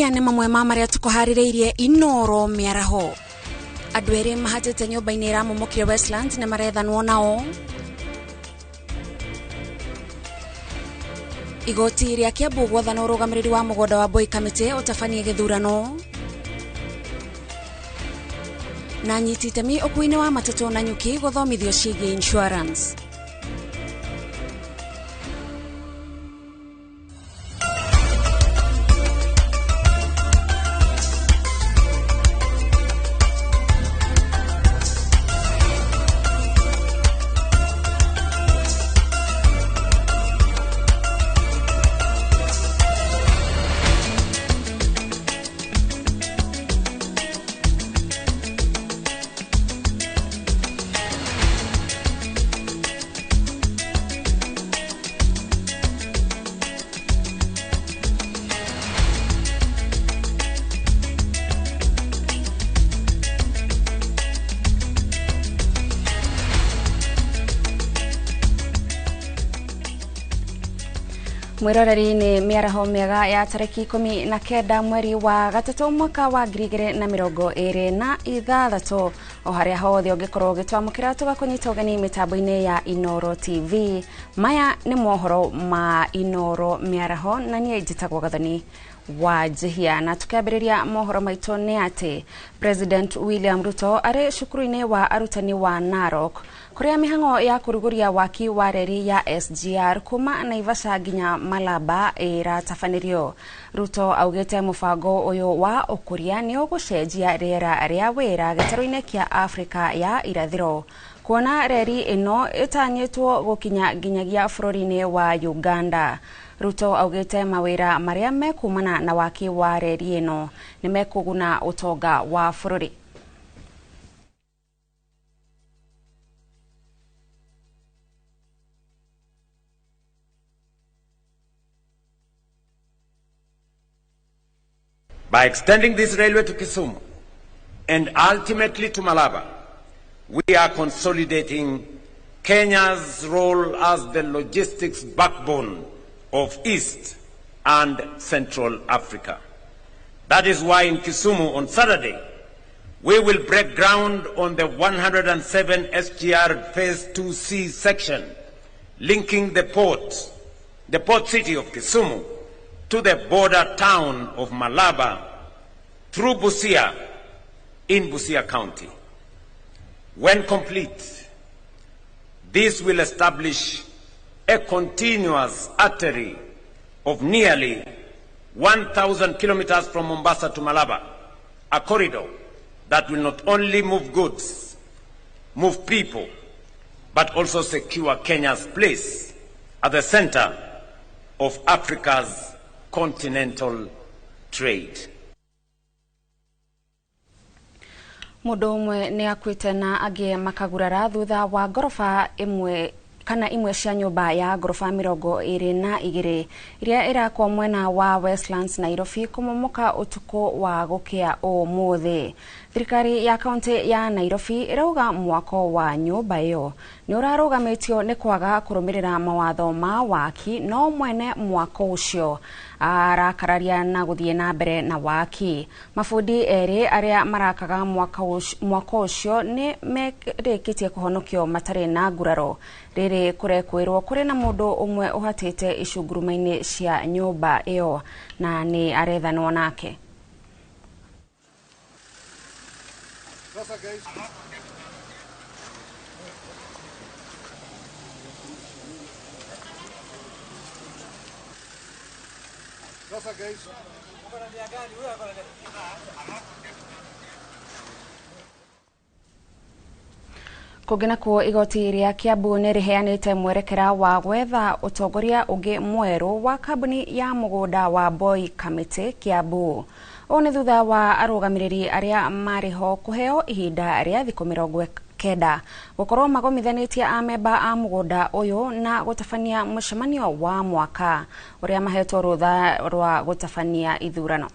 Maya nĩ mamwe ma marĩa tũkũharĩrĩirie Inoro mĩaraho. Andũ erĩ mahatĩte nyũmba-inĩ ĩramomokire Westlands nĩ marethanwo nao. Igoti rĩa Kiambu gwathana ũrũgamĩrĩri wa mũgũnda wa Boy Kamĩtĩ ũtabanie gĩthurano. Na nyiti itemi ũkuui-inĩ wa matatũ na nyuki gũthomithio ciĩgiĩ insurance. Mwiroreri ni mĩaraho mĩega ya tarĩki 19 mweri wa gatatũ mwaka wa 2026 o harĩa hothe ũngĩkorwo ũgĩtwamũkĩra tũgakũnyita ũgeni mĩtambo-inĩ ya Inoro TV. Maya nĩ mohoro ma Inoro mĩaraho na niĩ njĩtagwo Gathoni wa Njihia. Na tukiambĩrĩria mohoro maitũ nĩ atĩ President William Ruto arĩ cukuru-inĩ wa arutani wa Narok kuria mihango ya kuruguria waki wa reri ya SGR kuma Naivasha nginya Malaba ĩratabanĩrio. Ruto augĩte mũbango ũyũ wa ũkũria nĩ ũgũcenjia rĩera rĩa wĩra gĩtarũ-inĩ kĩa Afrika ya irathĩro, kuona reri ĩno ĩtanyĩtwo gũkinya nginyagia bũrũri-inĩ wa Uganda. Ruto augĩte mawĩra marĩa mekumana na waki wa reri ĩno nĩ mekũguna ũtonga wa bũrũri. By extending this railway to Kisumu and ultimately to Malaba, we are consolidating Kenya's role as the logistics backbone of East and Central Africa. That is why in Kisumu on Saturday, we will break ground on the 107 SGR Phase 2C section, linking the port city of Kisumu to the border town of Malaba through Busia in Busia County. When complete, this will establish a continuous artery of nearly 1,000 kilometers from Mombasa to Malaba, a corridor that will not only move goods, move people, but also secure Kenya's place at the center of Africa's continental trade. Mũndũ ũmwe nĩ akuĩte na angĩ makagurara thutha wa ngoroba ĩmwe kana imwe cia nyũmba ya ngoroba 22 iria ĩrakwo mwena wa Westlands Nairobi kũmomoka ũtukũ wa gũkĩa ũmũthĩ. Thirikari ya kaunti ya Nairobi ĩrauga mwako wa nyũmba ĩyo nĩ ũrarũgamĩtio nĩ kwaga kũrũmĩrĩra mawatho ma waki, no mwene mwako ũcio arakararia na gũthiĩ na mbere na waki. Mabundi erĩ arĩa marakaga mwako ũcio nĩ merĩkĩtie kũhonokio matarĩ na nguraro. Rĩrĩ kũrekwĩrwo kũrĩ na mũndũ ũmwe ũhatĩte icunguruma-inĩ cia nyũmba ĩyo na nĩ arethanwo nake. Kũngĩ nakuo igoti rĩa Kiambu nĩ rĩheanĩte mwerekera wa gwetha ũtongoria ũngĩ mwerũ wa kambuni ya mũgũnda wa Boy Kamĩtĩ Kiambu. Ũũ nĩ thutha wa arũgamĩrĩri arĩa marĩ ho kũheo ihinda rĩa thikũ 90 gũkorwo magomithanĩtie amemba a mũgũnda ũyũ na gũtabania mũcemanio wa mwaka ũrĩa mahetwo rũtha rwa gũtabania ithurano.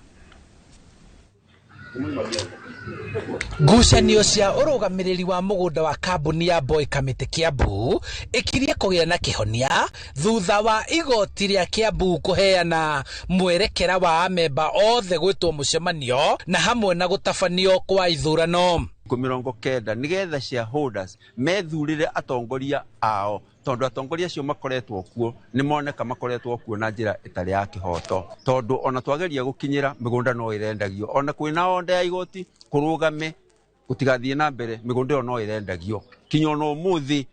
Ngucanio cia ũrũgamĩrĩri wa mũgũnda wa kambuni ya Boy Kamĩtĩ Kiambu ĩkirie kũgĩa na kĩhonia thutha wa igoti rĩa Kiambu kũheana mwerekera wa amemba othe gwĩtwo mũcemanio na hamwe na gũtabanio kwa ithurano. 90 nigetha shareholders methurire atongoria ao, tondu atongoria acio makoretwo kuo ni moneka makoretwo kuo na njira itari ya kihoto, tondu ona twageria gukinyira migunda no irendagio, ona kwina onda ya igoti kurugame gutigathie na mbere migunda iyo no irendagio kinya ona umuthi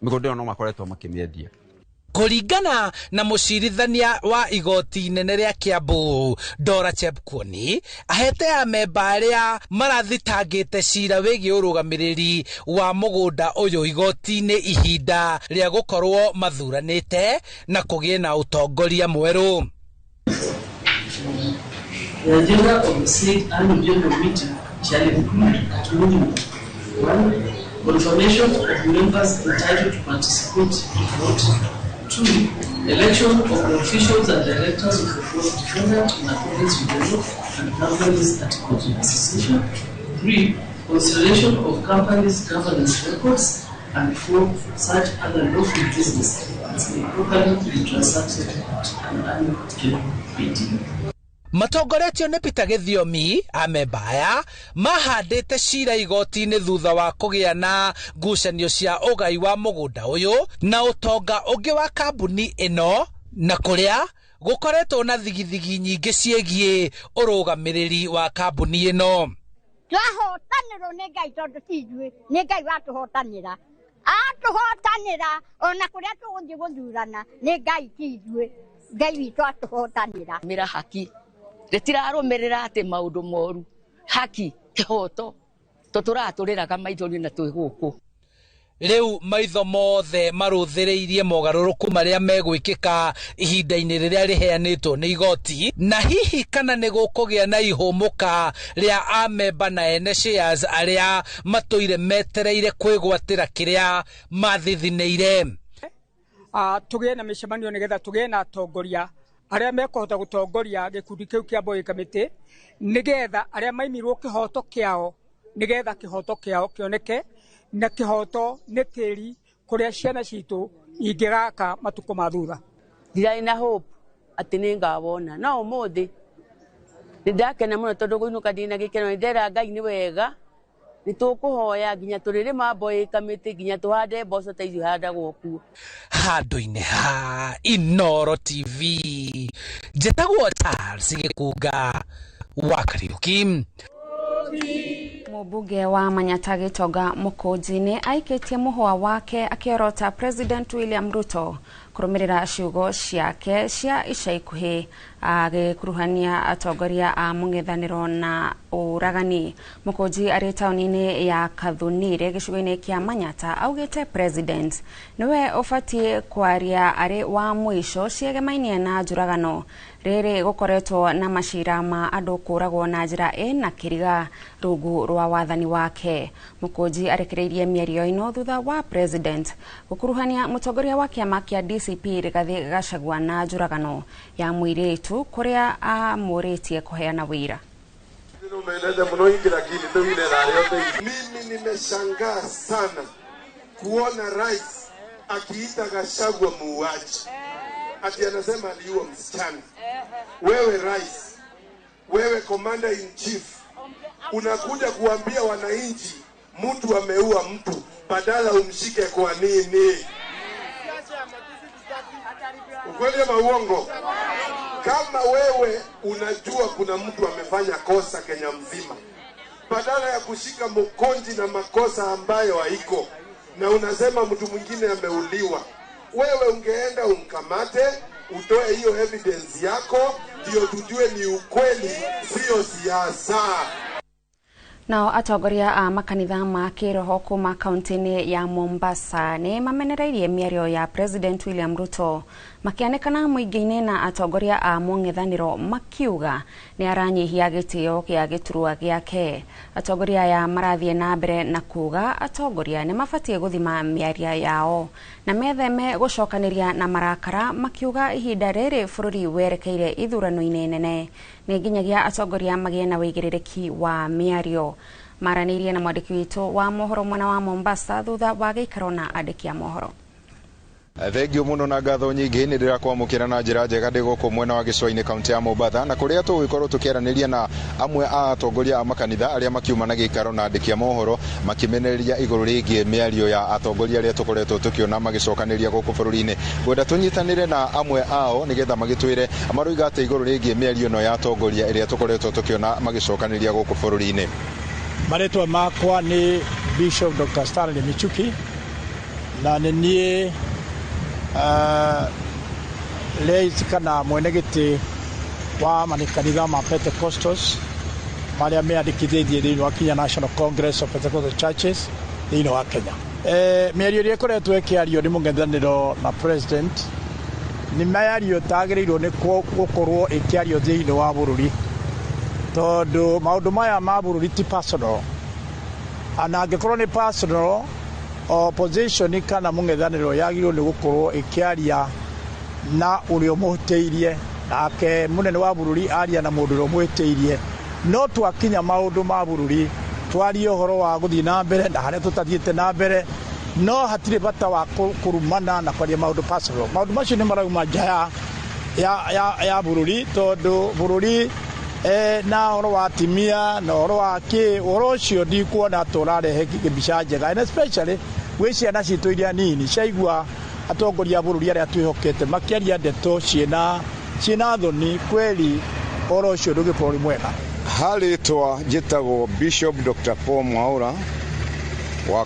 migunda iyo no makoretwo makimiendia. Kũringana na mũcirithania wa igoti inene rĩa Kiambu Dora Chepkwony, ahete amemba arĩa marathitangĩte cira wĩgiĩ ũrũgamĩrĩri wa mũgũnda ũyũ igoti-inĩ ihinda rĩa gũkorwo mathuranĩte na kũgĩe na ũtongoria mwerũ. The agenda of the said annual general meeting shall include at minimum 1. Confirmation of members entitled to participate if not. 2. Election of the officials and directors of the fourth defendant in accordance with the law and company's articles of association. 3. Consideration of company's governance records. And 4. Such other lawful business as may properly be transacted at an annual general meeting. Matongoretio nĩ Peter Gĩthiomi, amemba aya mahandĩte cira igoti-inĩ thutha wa kũgĩa na ngucanio cia ũgai wa mũgũnda ũyũ na ũtonga ũngĩ wa kambuni ĩno, na kũrĩa gũkoretwo na thigithigi nyingĩ ciĩgiĩ ũrũgamĩrĩri wa kambuni ĩno. Twahotanĩrwo nĩ Ngai tondũ ti ithuĩ, nĩ Ngai watũhotanĩra. Atũhotanĩra ona kũrĩa tũgũthiĩ gũthurana nĩ Ngai ti ithuĩ, Ngai witũ atũhotanĩra. Mĩra haki rĩtirarũmĩrĩra atĩ maũndũ moru, haki kĩhoto tũtũratũrĩraga maithori na twĩ gũkũ. Rĩu maitho mothe marũthĩrĩirie mogarũrũku marĩa megwĩkĩka ihinda-inĩ rĩrĩa rĩheanĩtwo nĩ igoti, na hihi kana nĩ gũkũgĩa na ihũmũka rĩa amemba na ene shares arĩa matũire metereire kwĩgwatĩra kĩrĩa mathithinĩire. Tũgĩe na mĩcemanio nĩgetha tũgĩe na atongoria arĩa mekũhota gũtongoria gĩkundi kĩu kĩa Boy Kamĩtĩ, nĩgetha arĩa maimirwo kĩhoto kĩao, nĩgetha kĩhoto kĩao kĩoneke, na kĩhoto nĩ tĩri kũrĩa ciana citũ ingĩgaka matukũ ma thutha. Ndirarĩ na hope atĩ nĩ ngawona, no ũmũthĩ nĩ ndakena mũno tondũ kũinũka ndĩna gĩkeno, nĩ ndera Ngai nĩ wega, nĩ tũkũhoya nginya tũrĩrĩma Boy Kamĩtĩ nginya tũhande mboco ta icio ihandagwo kuo. Handũ-inĩ ha Inooro TV, njĩtagwo Charles Gĩkunga wa Kariuki. Mũmbunge wa Manyata Gĩtonga Mũkũnji nĩ aikĩtie mũhũa wake akĩorota President William Ruto kũrũmĩrĩra ciugo ciake cia ica ikuhĩ agĩkuruhania atongoria a mũng'ethanĩro na ũragani. Mũkũnji arĩ taũni-inĩ ya Kathunire gĩcigo-inĩ kĩa Manyata augĩte President nĩwe ũbatiĩ kwaria arĩ wa mũico ciegemainie na njũragano rĩrĩ gũkoretwo na macira ma andũ kũragwo na njĩra ĩna kĩriga rungu rwa wathani wake. Mũkũnji arekereirie mĩario ĩno thutha wa President gũkuruhania mũtongoria wa kĩama kĩa DCP Rigathi Gachagua na njũragano ya mũirĩtu kũrĩa amũrĩtie kũheana wĩra. Mimi nimeshangaa sana kuona rais akiita Gachagua muuaji, ati anasema aliua msichana. Wewe rais, wewe commander in chief, unakuja kuambia wananchi mtu ameua mtu, badala umshike kwa nini? Ukweli ama uongo? Kama wewe unajua kuna mtu amefanya kosa Kenya mzima, badala ya kushika mkonji na makosa ambayo haiko na unasema mtu mwingine ameuliwa, wewe ungeenda umkamate, utoe hiyo evidence yako ndio tujue ni ukweli, sio siasa. Nao atongoria a makanitha ma kĩroho kuma kaunti-inĩ ya Mombasa nĩ mamenereirie mĩario ya President William Ruto makĩanĩkana mũingĩ-inĩ na atongoria a mũng'ethanĩro makiuga nĩ aranyihia gĩtĩo kĩa gĩturwa gĩake. Atongoria aya marathiĩ na mbere na kuga atongoria nĩ mabatiĩ gũthima mĩario yao na metheme gũcokanĩria na marakara, makiuga ihinda rĩrĩ bũrũri werekeire ithurano-inĩ nene nĩ nginyagia atongoria magĩe na wĩigĩrĩrĩki wa mĩario. Maranĩirie na mwandĩki witũ wa mohoro mwena wa Mombasa thutha wa gĩikaro na andĩki a mohoro. Thengio muno na ngatho nyingĩ. Nĩ ndĩrakwamũkĩra na njĩra njega ndĩ gũkũ mwena wa gĩcũa-inĩ, kaunti ya Mombatha, na kũrĩa tũgũgĩkorwo tũkĩaranĩria na amwe a atongoria a makanitha arĩa makiuma na gĩikaro na andĩki a mohoro makĩmenereria igũrũ rĩgiĩ mĩario ya atongoria arĩa tũkoretwo tũkĩona magĩcokanĩria gũkũ bũrũri-inĩ. Ngwenda tũnyitanĩre na amwe ao nĩgetha magĩtwĩre maroiga atĩ igũrũ rĩgiĩ mĩario ĩno ya atongoria ĩrĩa tũkoretwo tũkĩona magĩcokanĩria gũkũ bũrũri-inĩ. Marĩtwa makwa nĩ Bishop Dr. Stanley Michuki, na nĩ niĩ late kana mwene gĩtĩ wa makanitha ma Pentecostals marĩa meandĩkithĩtie thĩinĩ wa Kenya National Congress of Pentecostal Churches thĩinĩ wa Kenya. Mĩario ĩrĩa ĩkoretwo ĩkĩario nĩ mũng'ethanĩro na president nĩ mĩario ĩtagĩrĩirwo nĩ gũkorwo ĩkĩario thĩinĩ wa bũrũri, tondũ maũndũ maya ma bũrũri ti personal, na angĩkorwo nĩ personal, opposition kana mũng'ethanĩro yagĩrĩirwo nĩ gũkorwo ĩkĩaria na ũrĩa ũmũhĩtĩirie, nake mũnene wa bũrũri aria na mũndũ ũrĩa ũmũhĩtĩirie. No twakinya maũndũ ma bũrũri, twarie ũhoro wa gũthiĩ na mbere na harĩa tũtathiĩte na mbere, no hatirĩ bata wa kũrumana na kwaria maũndũ personal. Maũndũ macio nĩ marauma nja ya bũrũri, tondũ bũrũri na ũhoro wa atimia na ũhoro wa kĩ, ũhoro ũcio ndikuona ta ũrarehe mbica njega, and especially gwĩ ciana citũ iria nini ciaigua atongoria a bũrũri arĩa twĩhokete makĩaria ndeto ciĩna thoni kweli, ũhoro ũcio ndũngĩkorwo ũrĩ mwega. Harĩtwa njĩtagwo Bishop Dr. Paul Mwaura wa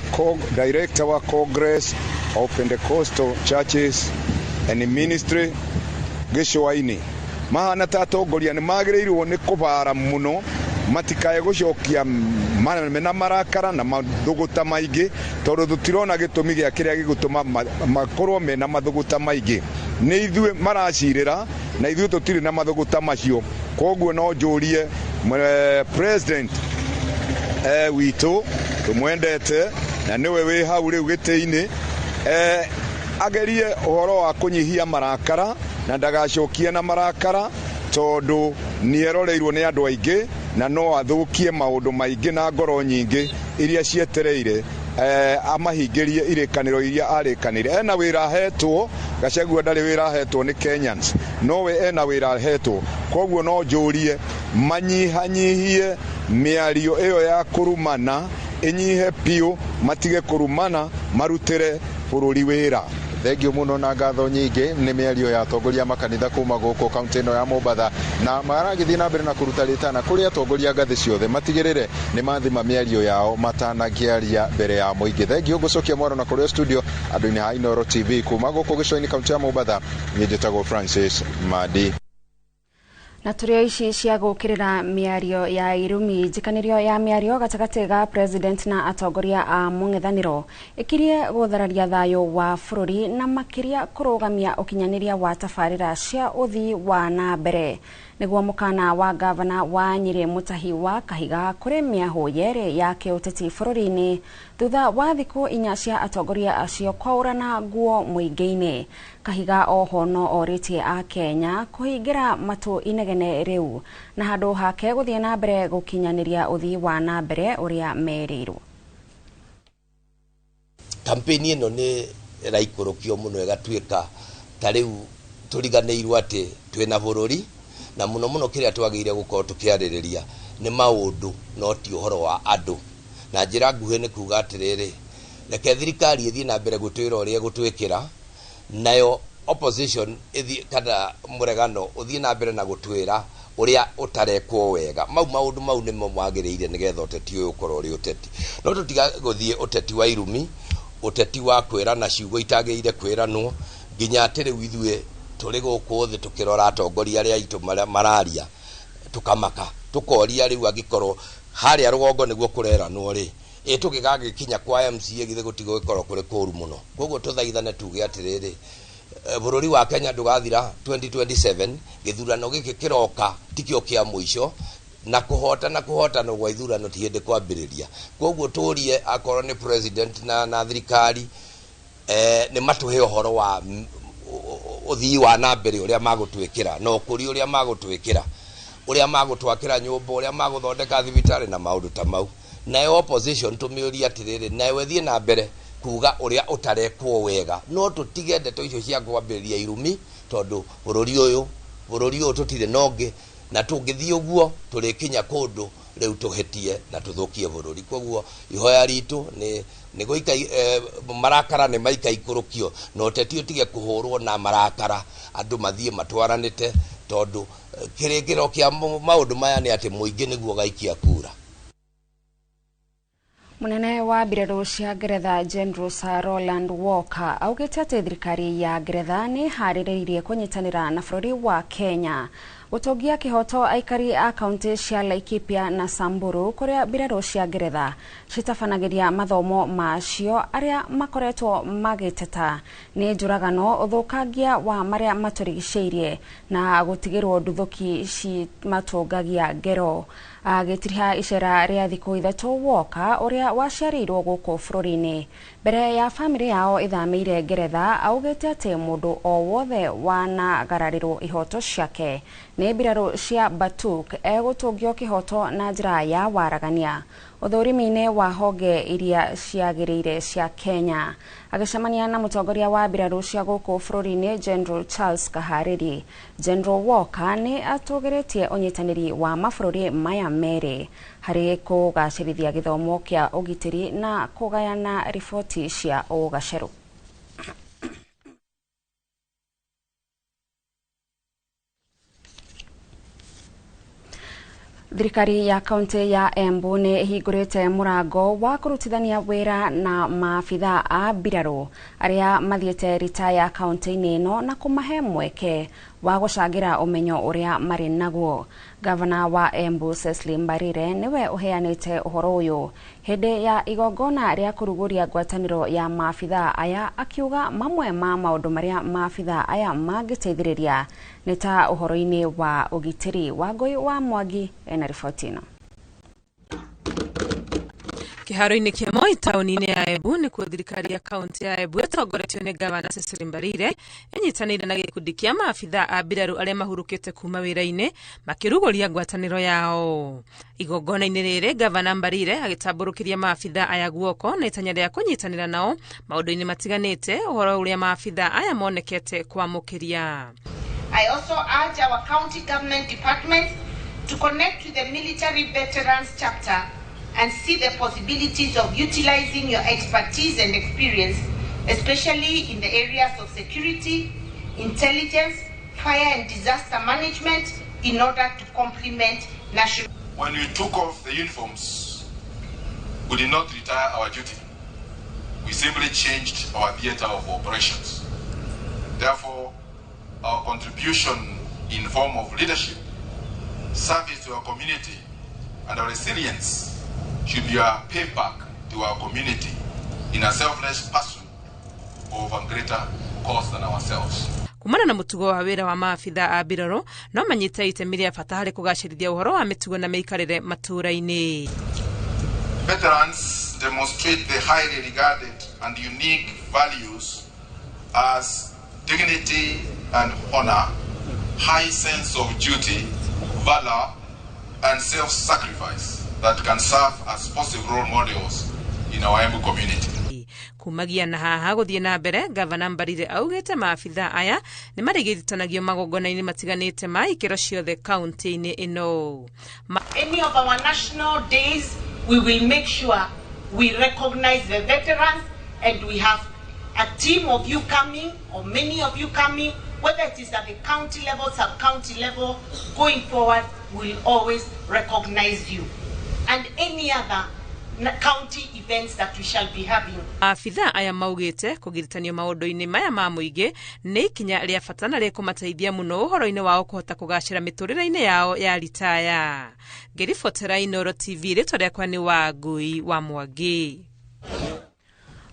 Director wa Congress of Pentecostal Churches and Ministry gĩcũa-inĩ. Mahana ta atongoria nĩ magĩrĩirwo nĩ kũbara mũno matikae gũcokia mena marakara na mathũgũta maingĩ, tondũ tũtirona gĩtũmi gĩa kĩrĩa gĩgũtũma makorwo mena mathũgũta maingĩ. Nĩ ithuĩ maracirĩra na ithuĩ tũtirĩ na mathũgũta macio. Koguo no njũrie president witũ tũmwendete na nĩwe wĩ hau rĩu gĩtĩ-inĩ, agerie ũhoro wa kũnyihia marakara na ndagacokie na marakara, tondũ nĩeroreirwo nĩ andũ aingĩ na no athũkie maũndũ maingĩ na ngoro nyingĩ iria cietereire amahingĩrie irĩkanĩro iria arĩkanĩire. Ena wĩra ahetwo. Gachagua ndarĩ wĩra ahetwo nĩ Kenyans, nowe ena wĩra ahetwo. Koguo no njũrie manyihanyihie mĩario ĩyo ya kũrumana, ĩnyihe biũ, matige kũrumana, marutĩre bũrũri wĩra. Thengio muno na ngatho nyingĩ. Nĩ mĩario ya atongoria makanitha kuma gũkũ kaunti ĩno ya Mombatha, na maragĩthiĩ na mbere na kũruta rĩtana kũrĩ atongoria ngathĩ ciothe matigĩrĩre nĩ mathima mĩario yao matanakĩaria mbere ya mũingĩ. Thengio, ngũcokia mwaro na kũrĩ studio andũ-inĩ ha Inooro TV kuma gũkũ gĩcũa-inĩ, kaunti ya Mombatha. Niĩ njĩtagwo Francis Madi. Na tũrĩ ici cia gũkĩrĩra mĩario ya irumi, njikanĩrio ya mĩario gatagatĩ ga president na atongoria a mũng'ethanĩro ĩkirie gũthararia thayũ wa bũrũri na makĩria kũrũgamia ũkinyanĩria wa tabarĩra cia ũthii wa na mbere, nĩguo mũkana wa gavana wa Nyĩrĩ Mutahi wa Kahiga kũrĩ mĩahũ yerĩ ya kĩũteti bũrũri-inĩ thutha wa thikũ 4 cia atongoria acio kwaũrana nguo mũingĩ-inĩ. Kahiga oho no orĩtie a Kenya kũhingĩra matũ inegene rĩu na handũ hake gũthiĩ na mbere gũkinyanĩria ũthii wa na mbere ũrĩa merĩirwo. Kampeni ĩno nĩ ĩraikũrũkio mũno ĩgatuĩka ta rĩu tũriganĩirwo atĩ twĩna bũrũri, na mũno mũno kĩrĩa twagĩrĩire gũkorwo tũkĩarĩrĩria nĩ maũndũ no ti ũhoro wa andũ. Na njĩra nguhĩ nĩ kuga atĩrĩrĩ, reke thirikari ĩthiĩ na mbere gũtwĩra ũrĩa ĩgũtwĩkĩra, nayo opposition ĩthiĩ kana mũregano ũthiĩ na mbere na gũtwĩra ũrĩa ũtarekwo wega. Mau maũndũ mau nĩmo magĩrĩire nĩgetha ũteti ũyũ ũkorwo ũrĩ ũteti, no tũtiga gũthiĩ ũteti wa irumi, ũteti wa kwĩrana ciugo itagĩrĩire kwĩranwo, nginya atĩ rĩu ithuĩ tũrĩ gũkũ thĩ tũkĩrora atongoria arĩa aitũ mararia tũkamaka, tũkoria rĩu angĩkorwo harĩa rũgongo nĩguo kũreranwo rĩ, ĩ tũgĩgagĩkinya kwa MCA githĩ gũtigũgĩkorwo kũrĩ kũru mũno. Koguo tũthaithane tuge atĩrĩrĩ, bũrũri wa Kenya ndũgathira 2027, gĩthurano gĩkĩ kĩroka tikĩo kĩa mũico, na kũhotana kũhotana gwa ithurano ti hĩndĩ kwambĩrĩria. Koguo tũrie akorwo nĩ president na thirikari nĩ matũhe ũhoro wa ũthii wa na mbere ũrĩa magũtwĩkĩra na ũkũria ũrĩa magũtwĩkĩra, ũrĩa magũtwakĩra nyũmba, ũrĩa magũthondeka thibitarĩ na maũndũ ta mau. Nayo opposition tũmĩũrie atĩrĩrĩ, nayo ĩthiĩ na mbere kuga ũrĩa ũtarekwo wega, no tũtige ndeto icio cia kwambĩrĩria irumi, tondũ bũrũri ũyũ tũtirĩ na ũngĩ, na tũngĩthiĩ ũguo tũrĩkinya kũndũ rĩu tũhĩtie na tũthũkie bũrũri. Koguo ihoya ritũ nĩ gũika marakara nĩ maikaikũrũkio, na ũteti ũtige kũhũrwo na marakara, andũ mathiĩ matwaranĩte, tondũ kĩrĩkĩro kĩa maũndũ maya nĩ atĩ mũingĩ nĩguo gaikia kura. Munene wa mbirarũ cia Ngeretha General Sir Roland Walker augĩte atĩ thirikari ya Ngeretha nĩ ĩharĩrĩirie kũnyitanĩra na bũrũri wa Kenya gũtongia kĩhoto aikari a kaunti cia Laikipia na Samburu kũrĩa mbirarũ cia Ngeretha citabanagĩria mathomo macio arĩa makoretwo magĩteta nĩ njũragano, ũthũkangia wa marĩa matũrigicĩirie na gũtigĩrwo nduthũki cimatũngagia ngero. Agĩtiriha icera rĩa thikũ ithatũ Walker ũrĩa waciarĩirwo gũkũ bũrũri-inĩ mbere ya bamĩrĩ yao ĩthamĩire Ngeretha augĩte atĩ mũndũ o wothe wanagararĩrwo ihoto ciake nĩ mbirarũ cia Batuk egũtũngio kĩhoto na njĩra ya waragania ũthũrimi-inĩ wa honge iria ciagĩrĩire cia Kenya. Agĩcemania na mũtongoria wa mbirarũ cia gũkũ bũrũri-inĩ General Charles Kahariri, General Walker nĩ atũgĩrĩtie ũnyitanĩri wa mabũrũri maya merĩ harĩ kũgacĩrithia gĩthomo kĩa ũgitĩri na kũgayana riboti cia ũgacerũ. Thirikari ya kaunti ya Embu nĩ ĩhingũrĩte mũrango wa kũrutithania wĩra na maabitha a mbirarũ arĩa mathiĩte ritaya kaunti-inĩ ĩno na kũmahe mweke wa gũcangĩra ũmenyo ũrĩa marĩ naguo. Gavana wa Embu Cecily Mbarire nĩwe ũheanĩte ũhoro ũyũ hĩndĩ ya igongona rĩa kũrugũria ngwatanĩro ya maabitha aya, akiuga mamwe ma maũndũ marĩa maabitha aya mangĩteithĩrĩria nĩ ta ũhoro-inĩ wa ũgitĩri. Wangũi wa Mwangi ena riboti ĩno. Kĩharo-inĩ kĩa Moi taũni-inĩ ya Embu nĩkuo thirikari ya kaunti ya Embu ĩtongoretio nĩ gavana Cecily Mbarire ĩnyitanĩire na gĩkundi kĩa maabitha a mbirarũ arĩa mahurũkĩte kuma wĩra-inĩ makĩrugũria ngwatanĩro yao. Igongona-inĩ rĩrĩ gavana Mbarire agĩtambũrũkĩria maabitha aya guoko na itanya rĩa kũnyitanĩra nao maũndũ-inĩ matiganĩte, ũhoro ũrĩa maabitha aya monekete kwamũkĩria. I also urge our county government departments to connect with the military veterans chapter and see the possibilities of utilizing your expertise and experience, especially in the areas of security, intelligence, fire and disaster management, in order to complement national. When we took off the uniforms, we did not retire our duty. We simply changed our theater of operations. Therefore, our contribution in form of leadership, service to our community, and our resilience should be our payback to our community in a selfless pursuit of a greater cause than ourselves. Kumana na mutugo wa wĩra wa maabitha a mbirarũ no manyite itemi rĩa bata harĩ kũgacĩrithia ũhoro wa mĩtugo na mĩikarĩre matũũra-inĩ. Veterans demonstrate the highly regarded and unique values as dignity and honor, high sense of duty, valor, and self-sacrifice that can serve as positive role models in our Embu community. Kumagia na haha guthie na mbere gavana Mbarire augite maabitha aya ni marigiritanagio magongona-inĩ matiganĩte ma ikĩro ciothe kaunti-inĩ ĩno. Any of our national days we will make sure we recognize the veterans, and we have a team of you coming, or many of you coming, whether it is at the county level, sub-county level, going forward, we'll always recognize you. And any other county events that we shall be having. Maabitha aya maugite kugiritanio maundu-inĩ maya ma mũingĩ nĩ ikinya rĩa bata na rĩkũmateithia mũno ũhoro-inĩ wao kũhota kũgacĩra mĩtũrĩre-inĩ yao ya ritaya. Ngĩribotera Inooro TV, rĩtwa rĩakwa nĩ Wangui wa Mwangi.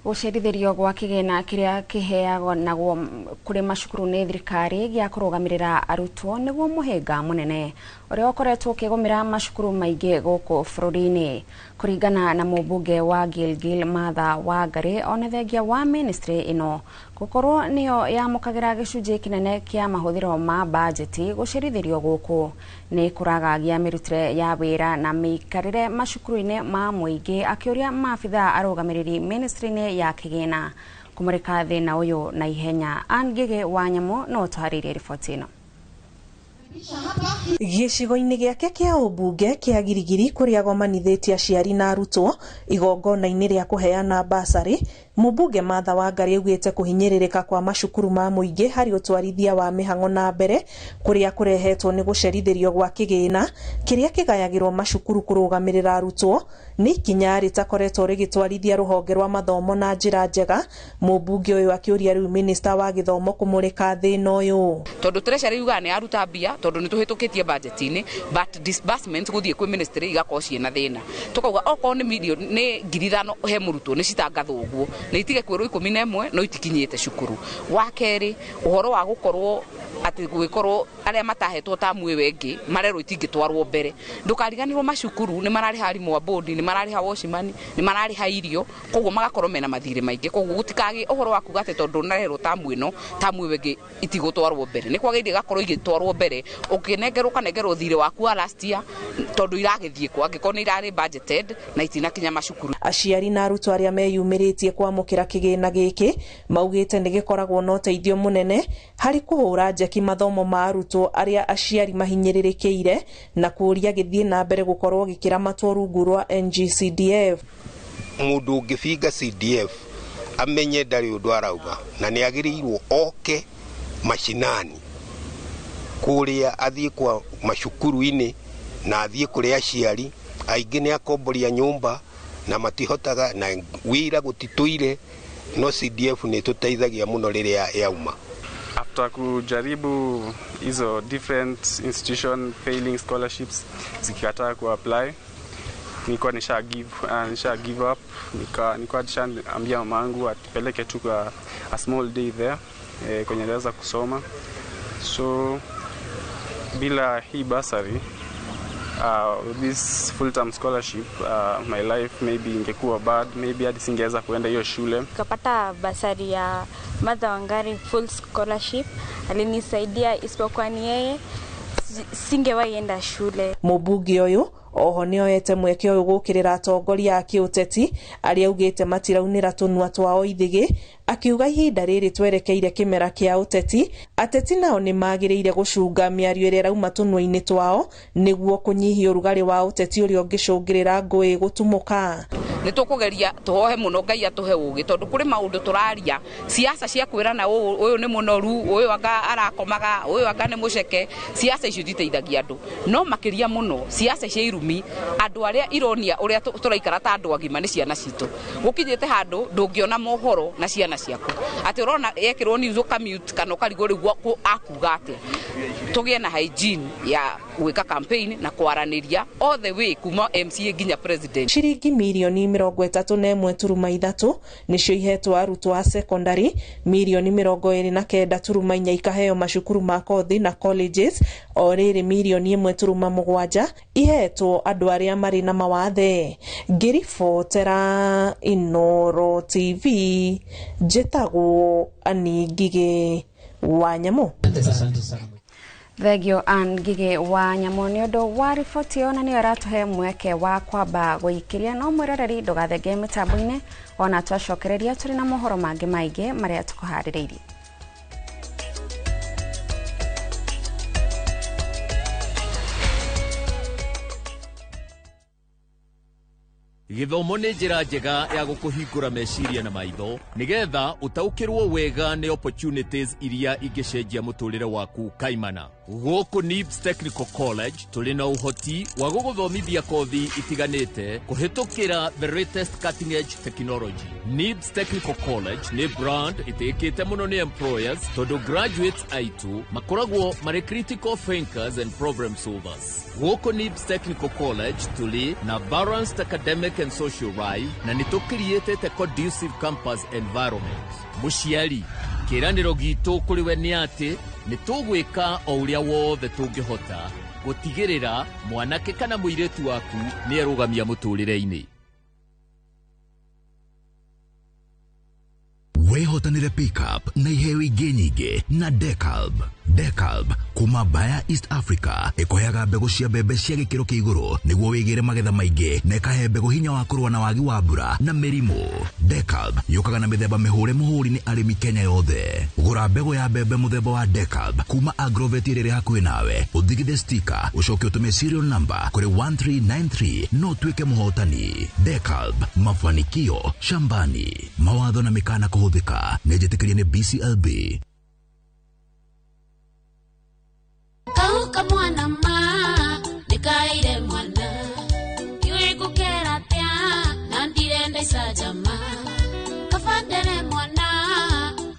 Gũcerithĩrio gwa kĩgĩna kĩrĩa kĩheanagwo kũrĩ macukuru nĩ thirikari gĩa kũrũgamĩrĩra arutwo nĩguo mũhĩnga mũnene ũrĩa ũkoretwo ũkĩgũmĩra macukuru maingĩ gũkũ bũrũri-inĩ. Kũringana na mũmbunge wa Gilgil Martha Wangari, ona thengia wa ministry ĩno Gũkorwo nĩyo yamũkagĩra gĩcunjĩ kĩnene kĩa mahũthĩro ma bajeti gũcerithĩrio gũkũ nĩ kũragagia mĩrutĩre ya wĩra na mĩikarĩre macukuru-inĩ ma mũingĩ, akĩũria maabithaa arũgamĩrĩri ministry-inĩ ya kĩgĩna kũmũrĩka thĩna ũyũ na ihenya. Ann Ngĩgĩ wa Nyamũ no ũtũharĩirie riboti ĩno. Gĩcigo-inĩ gĩake kĩa ũmbunge kĩa Girigiri kũrĩa agomanithĩtie aciari na arutwo igongona-inĩ rĩa kũheana basarĩ, mũmbunge Martha Wangari augĩte kũhinyĩrĩrĩka kwa macukuru ma mũingĩ harĩ ũtwarithia wa mĩhang'o na mbere kũrĩa kũrehetwo nĩ gũcerithĩrio gwa kĩgĩna kĩrĩa kĩgayagĩrwo macukuru kũrũgamĩrĩra arutwo nĩ ikinya rĩtakoretwo rĩgĩtwarithia rũhonge rwa mathomo na njĩra njega. Mũmbunge ũyũ akĩũria rĩu minista wa gĩthomo kũmũrĩka thĩna ũyũ. Tondũ treasury yugaga nĩ yaruta mbia tondũ nĩ tũhĩtũkĩtie budget-inĩ, but disbursement gũthiĩ kwĩ ministry igakorwo ciĩna thĩna. Tũkauga okorwo nĩ mirioni nĩ 5,000 he mũrutwo nĩ citangathwo ũguo na itige kwĩrwo 11 no itikinyĩte cukuru. Wa kerĩ, ũhoro wa gũkorwo atĩ gwĩkorwo arĩa matahetwo tamu ĩyo ĩngĩ marerwo itingĩtwarwo mbere. Ndũkariganĩrwo macukuru nĩ mararĩha arimũ a board, nĩ mararĩha watchman, nĩ mararĩha irio, koguo magakorwo mena mathirĩ maingĩ. Koguo gũtikagĩe ũhoro wa kuga atĩ tondũ narerwo tamu ĩno, tamu ĩyo ĩngĩ itigũtwarwo mbere. Nĩ kwagĩrĩire igakorwo igĩtwarwo mbere, ũkĩnengerwo ũkanengerwo thirĩ waku wa last year tondũ iragĩthiĩ kwa angĩkorwo nĩ irarĩ budgeted na itinakinya macukuru. Aciari na arutwo arĩa meyumĩrĩtie kwamũkĩra kĩgĩna gĩkĩ maugĩte nĩ gĩkoragwo na ũteithio mũnene harĩ kũhũra njeki mathomo ma arutwo arĩa aciari mahinyĩrĩrĩkĩire na kũũria gĩthiĩ na mbere gũkorwo gĩkĩramatwo rungu rwa NGCDF. Mũndũ ũngĩbinga CDF amenye ndarĩ ũndũ arauga na nĩ agĩrĩirwo oke mashinani kũrĩa athiĩ kwa macukuru-inĩ na athiĩ kũrĩ aciari aingĩ nĩ akomboria nyũmba na matihotaga na wĩra gũtitũire, no CDF nĩ tũteithagia mũno rĩrĩa yauma. After kujaribu hizo different institution failing scholarships zikikataa ku apply, nilikuwa nisha give up, nilikuwa nishaambia mamangu atupeleke tu kwa a small day there kwenye naweza kusoma. So bila hii bursary, this full term scholarship, my life maybe ingekuwa bad, maybe hadi singeweza kuenda hiyo shule. Nikapata basari ya Martha Wangari full scholarship, alinisaidia, isipokuwa ni yeye singewahi enda shule. Mũmbunge ũyũ oho nĩoete mweke ũyũ gũkĩrĩra atongoria a kĩũteti arĩa augĩte matiraunĩra tũnua twao ithĩgĩ, akiuga ihinda rĩrĩ twerekeire kĩmera kĩa ũteti, ateti nao nĩ magĩrĩire gũcunga mĩario ĩrĩa ĩrauma tũnua-inĩ twao nĩguo kũnyihia ũrugarĩ wa ũteti ũrĩa ũngĩcũngĩrĩra ngũĩ gũtumũka. Nĩ tũkũgeria tũhoe mũno Ngai atũhe ũgĩ tondũ kũrĩ maũndũ tũraria siasa cia kwĩrana ũyũ nĩ mũnoru, ũyũ anga arakomaga, ũyũ anga nĩ mũceke. Siasa icio iteithagia andũ, no makĩria mũno siasa cia irumi andũ arĩa ironia ũrĩa tũraikara ta andũ agima nĩ ciana citũ. Gũkinyĩte handũ ndũngĩona mohoro na ciana ciaku atĩ ũrona yekĩrwo news ũkamute kana ũkarigwo rĩu akuga atĩa. Tũgĩe na hygiene ya gwĩka campaign na kwaranĩria all the way kuma MCA nginya president. Ciringi mirioni 31.3 nĩcio ihetwo arutwo a secondary, mirioni 29.4 ikaheo macukuru ma kothi na colleges, o rĩrĩ mirioni 1.7 ihetwo andũ arĩa marĩ na mawathe. Ngĩribotera Inooro TV, njĩtagwo Ann Ngigĩ wa Nyamũ. Thengio Ann Ngigĩ wa Nyamũ nĩ ũndũ wa riboti ĩyo, na nĩyo ĩratũhe mweke wa kwamba gũikĩria. No mwĩroreri ndũgathenge mĩtambo-inĩ, ona twacokereria tũrĩ na mohoro mangĩ maingĩ marĩa tũkũharĩrĩirie. Gĩthomo nĩ njĩra njega ya gũkũhingũra meciria na maitho nĩgetha ũtaũkĩrwo wega nĩ opportunities iria ingĩcenjia mũtũrĩre waku kaimana. Gũkũ NIBS Technical College tũrĩ na ũhoti wa gũgũthomithia kothi itiganĩte kũhĩtũkĩra the latest cutting edge technology. NIBS Technical College nĩ brand ĩtĩkĩte mũno nĩ employers tondũ graduates aitũ makoragwo marĩ critical thinkers and problem solvers. Gũkũ NIBS Technical College tũrĩ na balanced academic and social life na nĩ tũkiriĩtĩte conducive campus environment. Mũciari, kĩĩranĩro gitũ kũrĩ we nĩ atĩ nĩ tũgwĩka o ũrĩa wothe tũngĩhota gũtigĩrĩra mwanake kana mũirĩtu waku nĩ erũgamia mũtũrĩre-inĩ. Wĩhotanĩre pickup na iheo ingĩ nyingĩ na Decalb. Decalb kuma Bayer East Africa ĩkũheaga mbegũ cia mbembe cia gĩkĩro kĩa igũrũ nĩguo wĩgĩre magetha maingĩ na ĩkahe mbegũ hinya wa kũrũa na wagi wa mbura na mĩrimũ. Decalb yũkaga na mĩthemba mĩhũre mũhũri nĩ arĩmi Kenya yothe. Gũra mbegũ ya mbembe mũthemba wa Decalb kuma Agrovet ĩrĩa ĩrĩ hakuhĩ nawe, ũthigithe stika, ũcoke ũtũme serial number kũrĩ 1393 no ũtuĩke mũhotani. Decalb, mafanikio shambani. Mawatho na mĩkana kũhũthĩka nĩ njĩtĩkĩrie nĩ BCLB. Kauka mwana ma nikaire mwana iwe gukera atia na ndirenda icajama kabandere mwana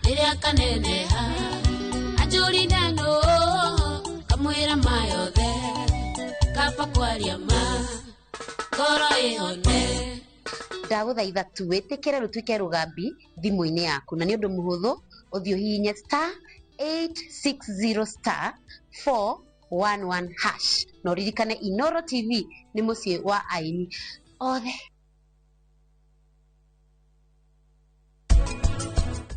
riria kaneneha anjurire no kamwira ma yothe kaba kwaria ma ngoro ihone. Ndagũthaitha tu wĩtĩkĩre rũtuĩke rũgambi thimũ-inĩ yaku na nĩ ũndũ mũhũthũ ũthiĩ ũhihinye star 860 star 411 hash na ũririkane Inoro TV nĩ mũciĩ wa aini othe.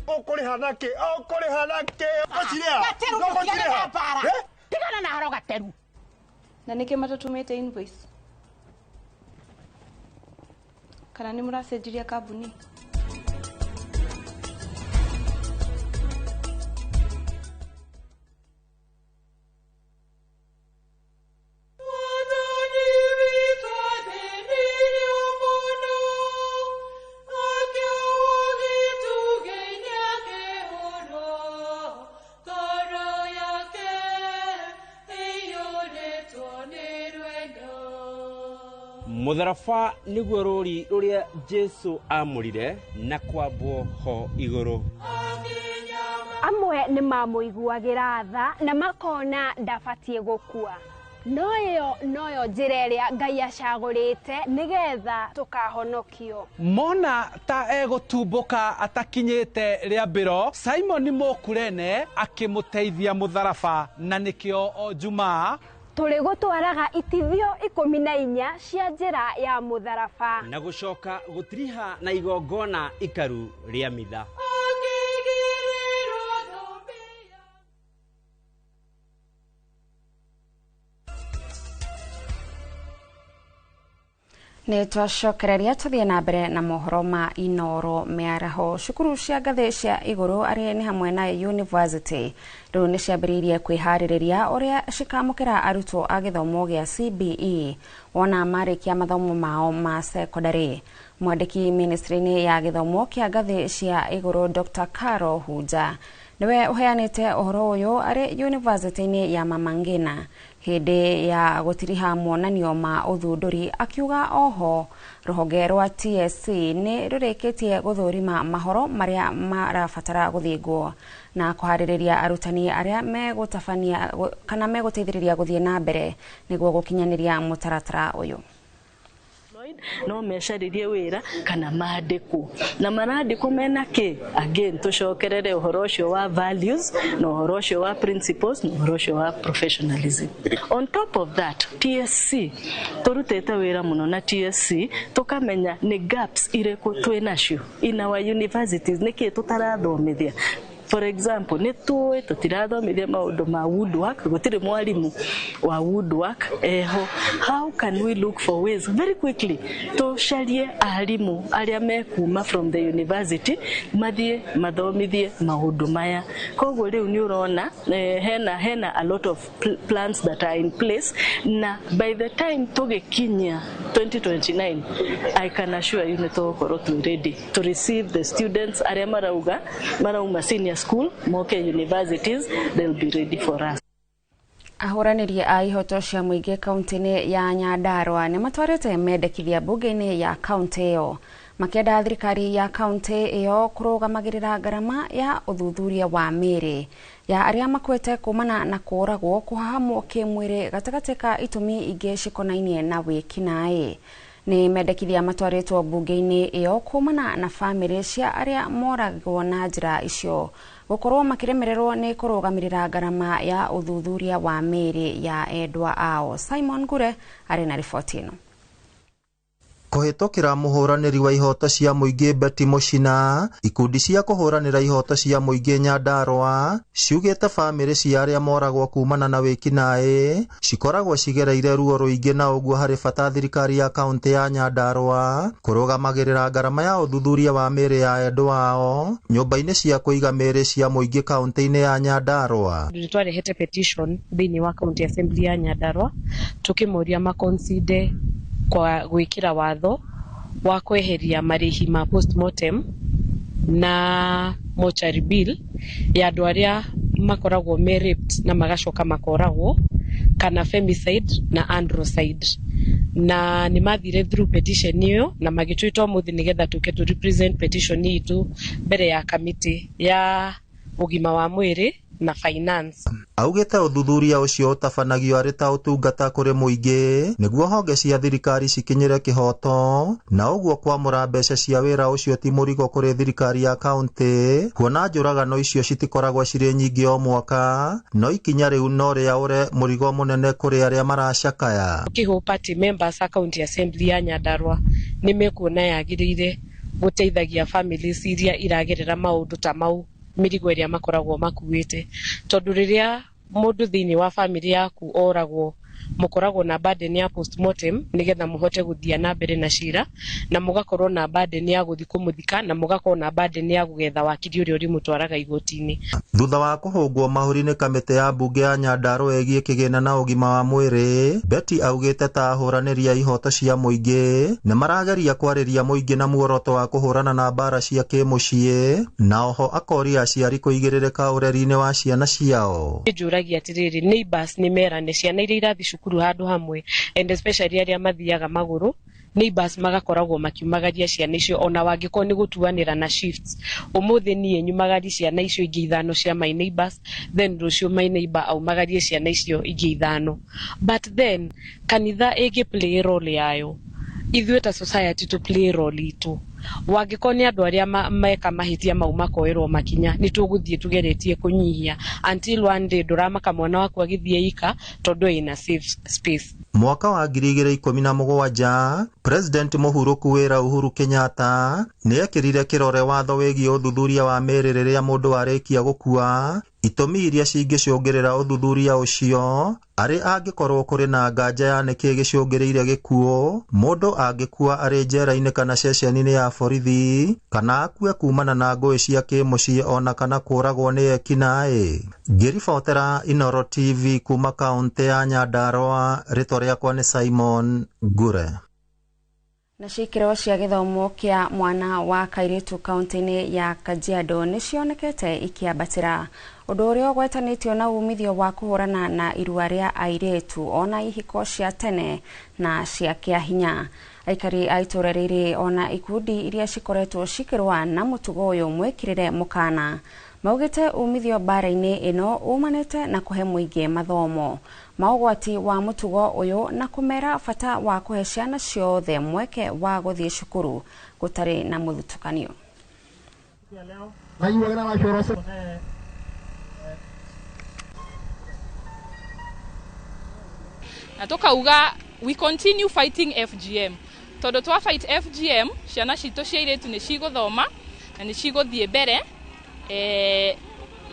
Ũkũrĩha nakĩ? Ũkũrĩha nakĩ? Ũgũcirĩha? Ũgũcirĩha? Tigana na haro gateru. Na nĩkĩ matatũmĩte invoice? Kana nĩ mũracenjirie kambuni? Mũtharaba nĩguo rũri rũrĩa Jesu amũrire na kwambwo ho igũrũ. Amwe nĩ mamũiguagĩra tha na makona ndabatiĩ gũkua, no ĩyo noyo njĩra ĩrĩa Ngai acagũrĩte nĩgetha tũkahonokio. Mona ta egũtumbũka atakinyĩte rĩambĩro, Simon Mũkurene akĩmũteithia mũtharaba, na nĩkĩo o Jumaa tũrĩ gũtwaraga itithio 14 cia njĩra ya mũtharaba na gũcoka gũtiriha na igongona ikaru rĩa mitha. Nĩ twacokereria tũthiĩ na mbere na mohoro ma Inoro mĩaraho. Cukuru cia ngathĩ cia igũrũ arĩa nĩ hamwe na university rĩu nĩ ciambĩrĩirie kwĩharĩrĩria ũrĩa cikamũkĩra arutwo a gĩthomo gĩa CBE wona marĩkia mathomo mao ma secondary. Mwandĩki ministry-inĩ ya gĩthomo kĩa ngathĩ cia igũrũ Dr. Caro Hunja niwe ũheanĩte ũhoro ũyũ arĩ university-inĩ ya Mama Ngina hĩndĩ ya gũtiriha monanio ma ũthundũri, akiuga oho rũhonge rwa TSC nĩ rũrĩkĩtie gũthũrima mahoro marĩa marabatara gũthingwo na kũharĩrĩria arutani arĩa megũtabania kana megũteithĩrĩria gũthiĩ na mbere nĩguo gũkinyanĩria mũtaratara ũyũ. No mecaririe wĩra kana mandĩkwo na marandĩkwo mena kĩ? Again tũcokerere ũhoro ũcio wa values na ũhoro ũcio wa principles na ũhoro ũcio wa professionalism. On top of that, TSC tũrutĩte wĩra mũno na TSC tũkamenya nĩ gaps irĩkũ twĩ nacio in our universities, nĩkĩ tũtarathomithia. For example, nĩ tũĩ tũtirathomithia maũndũ ma woodwork, gũtirĩ mwarimu wa woodwork eho. How can we look for ways very quickly tũcarie arimũ arĩa mekuma from the university mathiĩ mathomithie maũndũ maya. Koguo rĩu nĩ ũrona hena a lot of plans that are in place, na by the time tũgĩkinyia 2029 I can assure you nĩ tũgũkorwo twĩ ready to receive the students arĩa marauma senior school moke universities, they'll be ready for us. Ahũranĩri a ihoto cia mũingĩ kaunti-inĩ ya Nyandarua nĩ matwarĩte mendekithia mbunge-inĩ ya kaunti ĩyo makĩenda thirikari ya kaunti ĩyo kũrũgamagĩrĩra ngarama ya ũthuthuria wa mĩĩrĩ ya arĩa makuĩte kumana na kũũragwo, kũhahamwo kĩmwĩrĩ gatagatĩ ka itũmi ingĩ cikonainie na wĩkinaĩ. Nĩ mendekithia matwarĩtwo mbunge-inĩ ĩyo kumana na bamĩrĩ cia arĩa moragwo na njĩra icio gũkorwo makĩremererwo nĩ kũrũgamĩrĩra ngarama ya ũthuthuria wa mĩĩrĩ ya endwa ao. Simon Ngure arĩ na riboti ĩno. Kũhĩtũkĩra mũhũranĩri wa ihoto cia mũingĩ Betty Mũcina, ikundi cia kũhũranĩra ihoto cia mũingĩ Nyandarũa ciugĩte bamĩrĩ cia arĩa moragwo kumana na wĩkinaĩ cikoragwo cigereire ruo rũingĩ na ũguo harĩ bata thirikari ya kaũntĩ ya Nyandarũa kũrũgamagĩrĩra ngarama ya ũthuthuria wa mĩĩrĩ ya endwa ao nyũmba-inĩ cia kũiga mĩĩrĩ cia mũingĩ kaũntĩ-inĩ ya Nyandarũa. Nĩ twarehete petition thĩinĩ wa county assembly ya Nyandarũa tũkĩmoria makonside kwa gwĩkĩra watho wa kweheria marĩhi ma postmortem na mortuary bill ya andũ arĩa makoragwo me raped na magacoka makoragwo kana femicide na androcide, na nĩ mathire through petition ĩyo na magĩtwĩta ũmũthĩ nĩgetha tũke tũ represent petition itũ mbere ya kamĩtĩ ya ũgima wa mwĩrĩ na finance. Augĩte ũthuthuria ũcio ũtabanagio arĩ ta ũtungata kũrĩ mũingĩ nĩguo honge cia thirikari cikinyĩre kĩhoto na ũguo kwamũra mbeca cia wĩra ũcio ti mũrigo kũrĩ thirikari ya kaũntĩ, kuona njũragano icio citikoragwo cirĩ nyingĩ o mwaka, no ikinya rĩu no rĩaũre mũrigo mũnene kũrĩ arĩa maracakaya. Kĩhũ party members a county assembly ya Nyandarũa nĩ mekuona yagĩrĩire gũteithagia families iria iragerera maũndũ ta mau mĩrigo ĩrĩa makoragwo makuĩte, tondũ rĩrĩa mũndũ thĩinĩ wa family yaku oragwo mũkoragwo na burden ya postmortem nĩgetha mũhote gũthiĩ na mbere na cira, na mũgakorwo na burden ya gũthiĩ kũmũthika, na mũgakorwo na burden ya gũgetha wakiri ũrĩa ũrĩmũtwaraga igoti-inĩ. Thutha wa kũhũngwo mahũri nĩ kamĩtĩ ya mbunge ya Nyandarũa ĩgiĩ kĩgĩna na ũgima wa mwĩrĩ, Betty augĩte ta ahũranĩri a ihoto cia mũingĩ nĩ marageria kwarĩria mũingĩ na muoroto wa kũhũrana na mbara cia kĩmũciĩ, na oho akoria aciari kũigĩrĩrĩka ũreri-inĩ wa ciana ciao. Njũragia atĩrĩrĩ, neighbors nĩ merane ciana iria irathiĩ cukuru handũ hamwe and especially arĩa mathiaga magũrũ, neighbors magakoragwo makiumagaria ciana icio ona wangĩkorwo nĩ gũtuanĩra na shifts. Ũmũthĩ niĩ nyumagarie ciana icio ingĩ 5 cia my neighbors, then rũciũ my neighbor aumagarie ciana icio ingĩ 5. But then kanitha ĩngĩ play role yayo, ithuĩ ta society to play role itũ. Wangĩkorwo nĩ andũ arĩa meka mahĩtia mau makoerwo makinya, nĩ tũgũthiĩ tũgeretie kũnyihia until one day ndũramaka mwana waku agĩthiĩ ika tondũ ĩna safe space. Mwaka wa 2017 President mũhurũku wĩra Uhuru Kenyatta nĩ ekĩrire kĩrore watho wĩgiĩ ũthuthuria wa mĩĩrĩ rĩrĩa mũndũ arĩkia gũkua, itũmi iria cingĩcũngĩrĩra ũthuthuria ũcio arĩ angĩkorwo kũrĩ na nganja ya nĩkĩĩ gĩcũngĩrĩire gĩkuũ, mũndũ angĩkua arĩ njera-inĩ kana ceceni-inĩ ya borithi, kana akue kumana na ngũĩ cia kĩmũciĩ ona kana kũragwo nĩ ekinaĩ. Ngĩribotera Inooro TV kuma kaũntĩ ya Nyandarũa, rĩtwa rĩakwa nĩ Simon Ngure. Na cikĩro cia gĩthomo kĩa mwana wa kairĩtu kaũntĩ-inĩ ya Kajiado nĩ cionekete ikĩambatĩra, ũndũ ũrĩa ũgwetanĩtio na umithio wa kũhũrana na irua rĩa airĩtu ona ihiko cia tene na cia kĩa hinya. Aikari a itũũra rĩrĩ ona ikundi iria cikoretwo cikĩrũa na mũtugo ũyũ mwĩkĩrĩre mũkana maugĩte umithio mbara-inĩ ĩno umanĩte na kũhe mũingĩ mathomo maũgwati wa mũtugo ũyũ na kũmera bata wa kũhe ciana ciothe mweke wa gũthiĩ cukuru gũtarĩ na mũthutũkanio. Na tukauga we continue fighting FGM tondu twa fight FGM ciana citũ cia airĩtu nĩ cigũthoma na nĩ cigũthiĩ mbere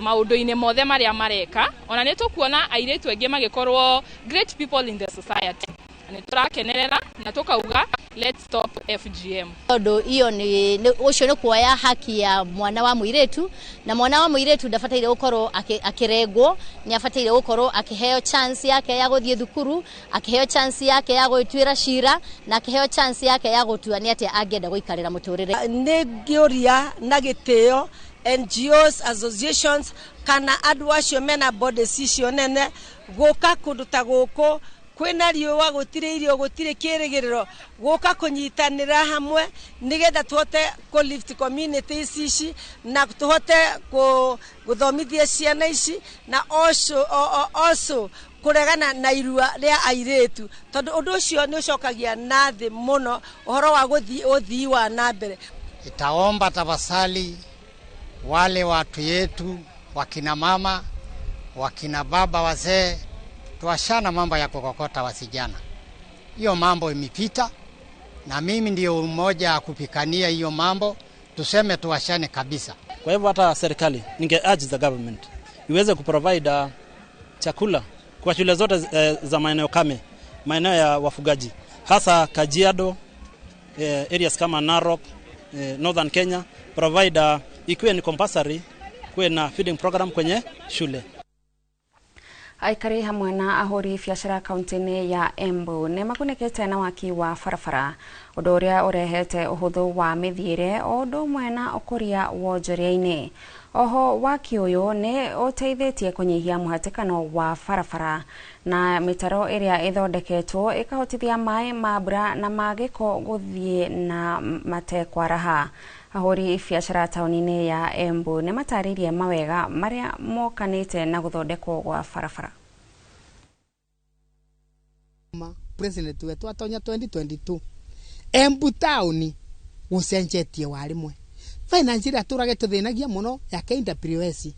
maũndũ-inĩ mothe marĩa mareka. Ona nĩ tũkuona airĩtu aingĩ magĩkorwo great people in the society, na nĩ tũrakenerera na tũkauga let's stop FGM. Tondu iyo ni ucio ni kuoya haki ya mwana wa muiretu, na mwana wa muiretu ndabataire gukorwo akiregwo, ni abataire gukorwo akiheo chance yake ya guthie thukuru, akiheo chance yake ya gwituira cira, na akiheo chance yake ya gutua ni atia angienda guikarira muturire. Ni ngiuria na gitio NGOs, associations kana andu acio mena bodies icio nene guka kundu ta guku kwina riũa gũtirĩ irio gũtirĩ kĩrĩgĩrĩro gũka kũnyitanĩra hamwe nĩgetha tũhote kũ lift communities ici na tũhote gũthomithia ciana ici na also kũregana na irua rĩa airĩtu tondũ ũndũ ũcio nĩ ũcokagia na thĩ mũno ũhoro wa ũthii wa na mbere. Itaomba tafasali wale watu yetu wakina mama wakina baba wazee tuashana mambo ya kukokota wasijana. Hiyo mambo imepita Na mimi ndio mmoja wa kupikania hiyo mambo, tuseme tuwashane kabisa. Kwa hivyo hata serikali ninge urge the government iweze kuprovide chakula kwa shule zote za maeneo kame, maeneo ya wafugaji, hasa Kajiado, areas kama Narok, Northern Kenya, provide ikiwe ni compulsory kuwe na feeding program kwenye shule. Aikari hamwe na ahuri biacara kaunti-inĩ ya Embu nĩ magunĩkĩte na waki wa barabara ũndũ ũrĩa ũrehete ũhũthũ wa mĩthiĩre o ũndũ ũmwe na ũkũria wonjoria-inĩ. Oho waki ũyũ nĩ ũteithĩtie kũnyihia mũhatĩkano wa barabara na mĩtaro ĩrĩa ĩthondeketwo ĩkahotithia maĩ ma mbura na ma gĩko gũthiĩ na matekwaraha. Ahũri biacara taũni-inĩ ya Embu nĩ matarĩirie mawega marĩa mokanĩte na gũthondekwo gwa barabara. President wetu atonya 2022 Embu taũni gũcenjetie warimwe finance ĩrĩa tũrage tũthĩnagia mũno ya KWS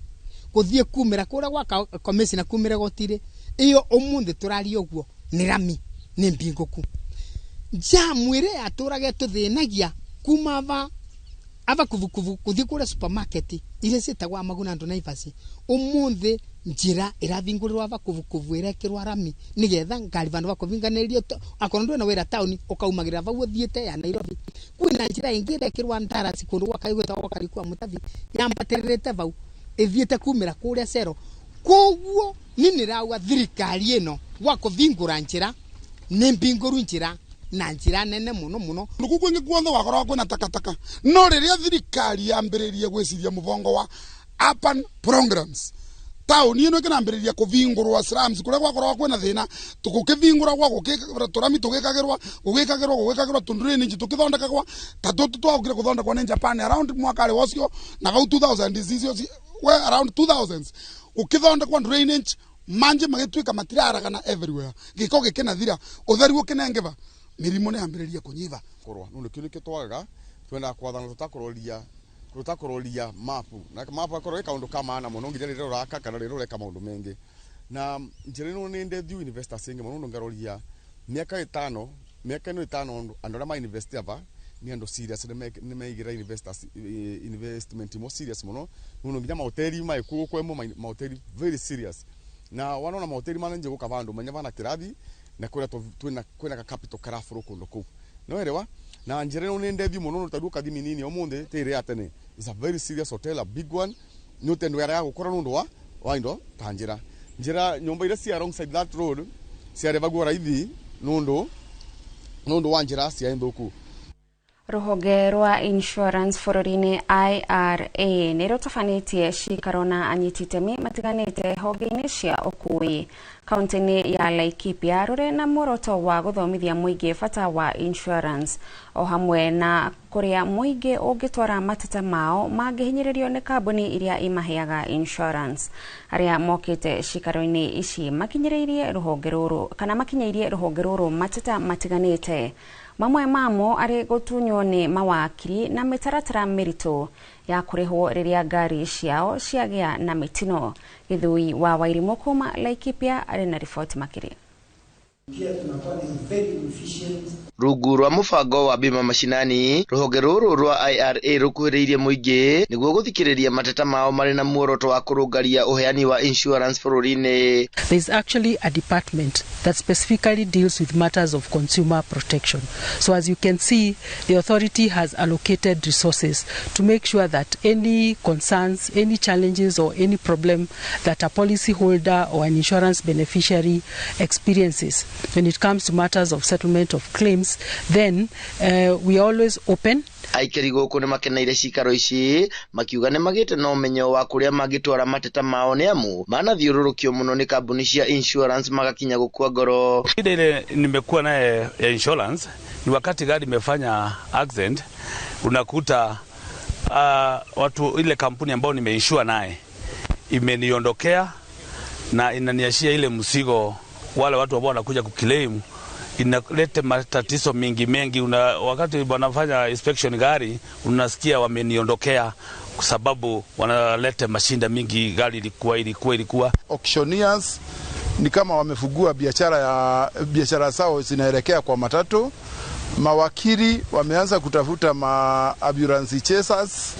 gũthiĩ kumĩra kũrĩa gwa commissioner kumĩra gotire iyo ũmũthĩ tũraria ũguo nĩ rami nĩ mbingũku jamu ĩrĩa yatũrage tũthĩnagia kuma va ava kuvukuvu kuthi kũrĩa supermarket iria ciĩtagwo Amaguna andũ Naivas ũmũthĩ njĩra ĩravingũrĩrwo ava kuvukuvu ĩrekĩrwo rami nĩgetha ngari vandu vakũvinganĩrio akorwo ndwĩna wĩra taũni ũkaumagĩrĩra vau ũthiĩte ya Nairobi. Kwĩna njĩra ĩngĩ ĩrekĩrwo ndarasi kũndũ gwa kaĩ gwĩtagwo Karikwa Mũtathi yambatĩrĩrĩte vau ĩthiĩte kumĩra kũrĩa Cero. Koguo niĩ nĩrauga thirikari ĩno gwa kũvingũra njĩra nĩ mbingũru njĩra na njĩra nene mũno mũno. Kũndũ kwingĩ guothe wakoragwo kwĩna takataka no rĩrĩa thirikari yambĩrĩrie gwĩciria mũbango wa urban programs taũni ĩno ĩkĩnambĩrĩria kũvingũrwo slums kũrĩa gwakoragwo kwĩna thĩna tũgũkĩvingũragwo tũrami tũgĩkagĩrwo gũgĩkagĩrwo tũndurainage tũkĩthondekagwo ta tũtũ twagũkire gũthondekwo nĩ Japan around mwaka rĩ ũcio na vau 2000 icio we around 2000s gũkĩthondekwo drainage manje magĩtuĩka matiraragana everywhere gĩko gĩkĩnathira ũtheru ũkĩnengeva mĩrimũ nĩ yambĩrĩria kũnyiva korwa nundu kĩu nĩkĩo twagaga twendaga kwathana tũtakũroria mapu na mapu akorwo ĩ kaũndũ ka maana mũno nginya rĩrĩa ũraka kana rĩrĩa ũreka maũndũ mengĩ na njĩra ĩno nĩ ndethiu investors aingĩ mũno nundu ngaroria mĩaka ĩtano mĩaka ĩno ĩtano andũ arĩa ma invest ava nĩ andũ serious nĩ meigĩra investors investment mo serious mũno nundu nginya mahoteli maĩkuo kwemo mahoteli very serious na wanona mahoteli manenje gũka vandũ menya vana kĩrathi na kwĩna kwĩna ka capital karafuro kũndũ kũu no erewa na njĩra ĩno nĩ ndethiu mũno nũ taruo kathimi nini ũmũthĩ tĩ ĩrĩa ya tene. It's a very serious hotel, a big one. Nĩ ũtendo yara gũkora nũndũ wa indo ta njĩra njĩra nyũmba iria cia alongside that road ciarĩvagwo raithi nũndũ wa njĩra ciaĩ nthũku. Rũhonge rwa insurance bũrũri-inĩ IRA nĩ rũtabanĩtie cikaro na anyiti itemi matiganĩte honge-inĩ cia ũkuui kaunti-inĩ ya Laikipia rũrĩ na muoroto wa gũthomithia mũingĩ bata wa insurance o hamwe na kũrĩa mũingĩ ũngĩtwara mateta mao mangĩhinyĩrĩrio nĩ kambuni iria imaheaga insurance. Arĩa mokĩte cikaro-inĩ ici makinyĩrĩirie rũhonge rũrũ kana makinyĩirie rũhonge rũrũ mateta matiganĩte mamwe mamo arĩ gũtunywo nĩ mawakiri na mĩtaratara mĩritũ ya kũrĩhwo rĩrĩa ngari ciao ciagĩa na mĩtino. Gĩthui wa Wairimũ kuma Laikipia arĩ na riboti makĩria. Rungu rwa mũbango wa bima mashinani rũhonge rũrũ rwa IRA rũkuhĩrĩirie mũingĩ nĩguo gũthikĩrĩria mateta mao marĩ na muoroto wa kũrũngaria ũheani wa insurance bũrũri-inĩ. There is actually a department that specifically deals with matters of consumer protection. So as you can see, the authority has allocated resources to make sure that any concerns, any challenges or any problem that a policyholder or an insurance beneficiary experiences when it comes to matters of settlement of claims, then we are always open. Aikari gũkũ nĩ makeneire cikaro ici makiuga nĩ magĩte na ũmenyo wa kũrĩa mangĩtwara mateta mao nĩ amu manathiũrũrũkio mũno nĩ kambuni cia insurance magakinya gũkua ngoro. Shida ile nimekuwa naye ya insurance ni wakati gari imefanya accident, unakuta watu ile kampuni ambayo nimeinsure naye imeniondokea na inaniashia ile mzigo, wale watu ambao wanakuja kuclaim inaleta matatizo mingi mengi. Wakati wanafanya inspection gari unasikia wameniondokea kwa sababu wanaleta mashinda mingi, gari ilikuwa. Auctioneers ni kama wamefungua biashara zao zinaelekea kwa matatu. Mawakili wameanza kutafuta ma ambulance chasers.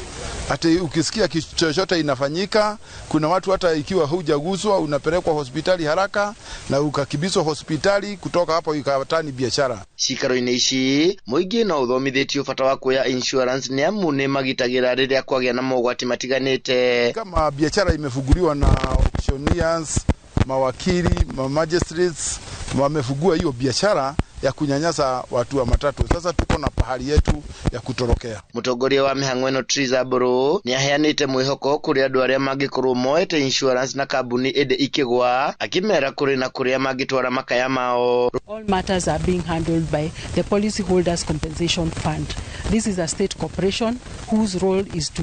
Ati ukisikia kitu chochote inafanyika, kuna watu hata ikiwa hujaguswa unapelekwa hospitali haraka na ukakimbizwa hospitali, kutoka hapo ikatani biashara. Cikaro-inĩ ici mũingĩ no ũthomithĩtio bata wa kuoya insurance nĩ amu nĩ magitagĩra rĩrĩa kwagĩa na mogwati matiganĩte. Kama biashara imefunguliwa na auctioneers, mawakili, ma magistrates wamefungua hiyo biashara ya kunyanyasa watu wa matatu. Sasa tuko na pahali yetu ya kutorokea. Mũtongoria wa mĩhang'o ĩno Triza Mbũrũ nĩ aheanĩte mwĩhoko kũrĩ andũ arĩa mangĩkorwo moete insurance na kambuni ĩndĩ ikĩgwa, akĩmera kũrĩ na kũrĩa mangĩtwara makaya mao. All matters are being handled by the Policyholders Compensation Fund. This is a state corporation whose role is to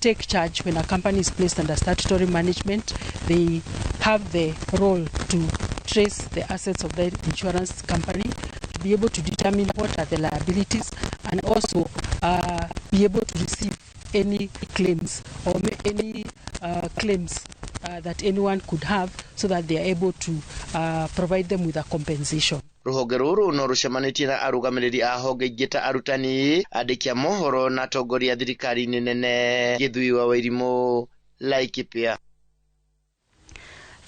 take charge when a company is placed under statutory management. They have the role to trace the assets of the insurance company, to be able to determine what are the liabilities, and also be able to receive any claims or any claims that anyone could have, so that they are able to provide them with a compensation. Rũhonge rũrũ no rũcemanĩtie na arũgamĩrĩri a honge ingĩ ta arutani, andĩki a mohoro na atongoria thirikari-inĩ nene. Gĩthui wa Wairimũ, Laikipia.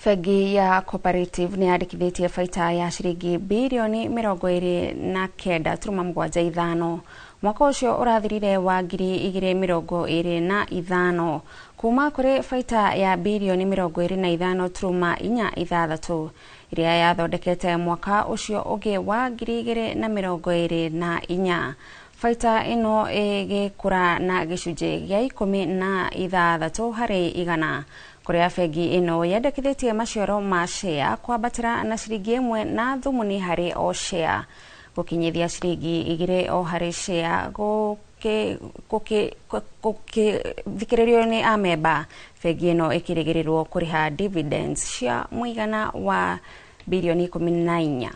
Bengi ya Cooperative nĩ yandĩkithĩtie baita ya ciringi birioni 29.75 mwaka ũcio ũrathirire wa 2025 kuma kũrĩ baita ya birioni 25.46 ĩrĩa yathondekete mwaka ũcio ũngĩ wa 2024. Baita ĩno ĩgĩkũra na gĩcunjĩ gĩa 16 harĩ igana, kũrĩa bengi ĩno yendekithĩtie maciaro ma share kwambatĩra na ciringi 1 na thumuni harĩ o share gũkinyithia ciringi 2 o harĩ share gũkĩthikĩrĩrio nĩ amemba. Bengi ĩno ĩkĩrĩgĩrĩrwo kũrĩha dividends cia mũigana wa birioni 14.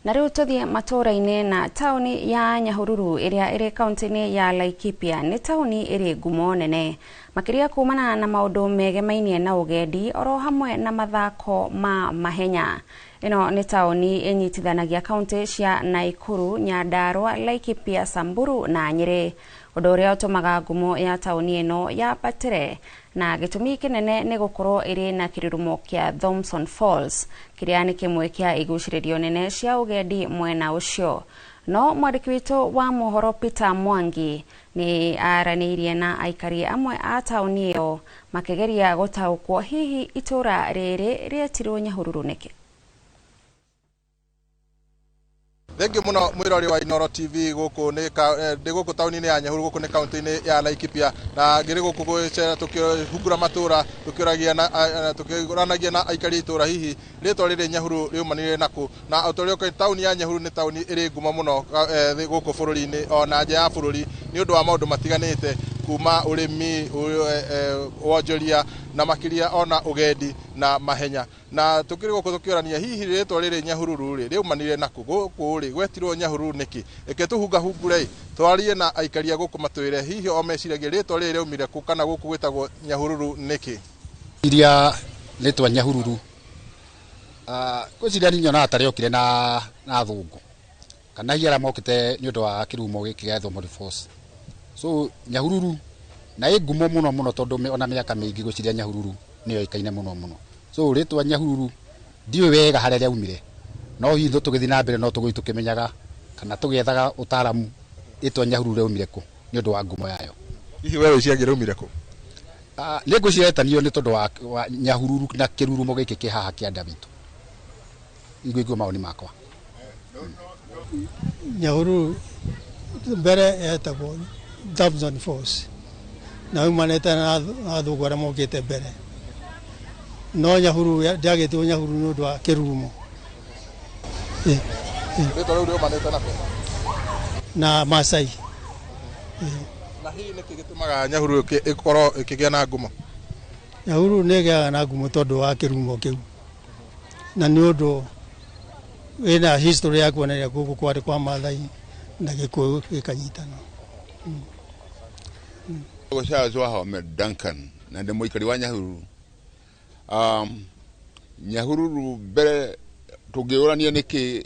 Na rĩu tũthiĩ matũũra-inĩ na taũni ya Nyahururu ĩrĩa ĩrĩ kaunti-inĩ ya Laikipia. Nĩ taũni ĩrĩ ngumo nene makĩria kumana na maũndũ megemainie na ũgendi oro hamwe na mathako ma mahenya. Ĩno nĩ taũni ĩnyitithanagia kaunti cia Naikuru, Nyandarua, Laikipia, Samburu na Nyĩrĩ, ũndũ ũrĩa ũtũmaga ngumo ya taũni ĩno yambatĩre, na gĩtũmi kĩnene nĩ gũkorwo ĩrĩ na kĩrurumo kĩa Thomson Falls kĩrĩa nĩ kĩmwe kĩa igucĩrĩrio nene cia ũgendi mwena ũcio. No mwandĩki witũ wa mohoro Peter Mwangi nĩ aranĩirie na aikari amwe a taũni ĩyo makĩgeria gũtaũkwo hihi itũũra rĩrĩ rĩetirwo Nyahururu nĩkĩ. Thengiũ mũno mwĩrori wa Inooro TV, gũkũ nĩ ndĩ gũkũ taũni-inĩ ya Nyahururu, gũkũ nĩ kaunti-inĩ ya Laikipia, na ngĩrĩ gũkũ gũcera tũkĩhungura matũra, tũkĩũragia na tũkĩũranagia na aikari a itũra hihi rĩtwa rĩrĩ Nyahururu rĩumanire nakũ. Na o ta ũrĩa ũkĩ taũni ya Nyahururu nĩ taũni ĩrĩ ngumo mũno gũkũ bũrũri-inĩ ona nja ya bũrũri nĩ ũndũ wa maũndũ matiganĩte, kuma ũrĩmi, wonjoria na makĩria ona ũgendi na mahenya. Na tũkĩrĩ gũkũ tũkĩũrania hihi rĩtwa rĩrĩ Nyahururu rĩ rĩumanire nakũ, gũkũ rĩ gwetirwo Nyahururu nĩkĩ. Reke tũhungahungure twarie na aikari a gũkũ matwĩre hihi o meciragia rĩtwa rĩrĩ rĩaumire kũ kana gũkũ gwĩtagwo Nyahururu nĩkĩ. Iria rĩtwa Nyahururu ngwĩciria niĩ nyonaga ta rĩokire na athũngũ kana hihi arĩa mokĩte nĩ ũndũ wa kĩrumo gĩkĩ gĩa Thomson Falls. So Nyahururu na ĩ ngumo mũno mũno tondũ ona mĩaka mĩingĩ ngwĩciria Nyahururu nĩyo ĩkaine mũno mũno. So rĩtwa Nyahururu ndiũĩ wega harĩa rĩaumire, no hihi tũgĩthiĩ na mbere no tũgũthiĩ tũkĩmenyaga kana tũgĩethaga ũtaaramu rĩtwa Nyahururu rĩaumire kũ nĩ ũndũ wa ngumo yayo. Hihi we wĩciragia rĩaumire kũ? Nĩ ngwĩciria rĩetanio nĩ tondũ wa Nyahururu na kĩrurumo gĩkĩ kĩ haha kĩanda witũ. Ingĩigua mawoni makwa. Nyahururu mbere yetagwo Thomson Falls na yumanĩte na athũngũ arĩa mokĩte mbere, no Nyahururu ndĩagĩtirwo Nyahururu nĩ ũndũ wa kĩrurumo. Rĩtwa rĩu rĩumanĩte nakũ? Na Maasai. Na hihi nĩkĩ gĩtũmaga Nyahururu ĩkorwo ĩkĩgĩa na ngumo? Nyahururu nĩ ĩgĩaga na ngumo tondũ wa kĩrurumo kĩu, na nĩ ũndũ wĩna history ya kuonereria gũkũ kwarĩ kwa Maathai na Gĩkũyũ gĩkanyitana. Charles Wahome Duncan na ndĩ mũikari wa Nyahururu. Nyahururu mbere tũngĩũrania nĩkĩ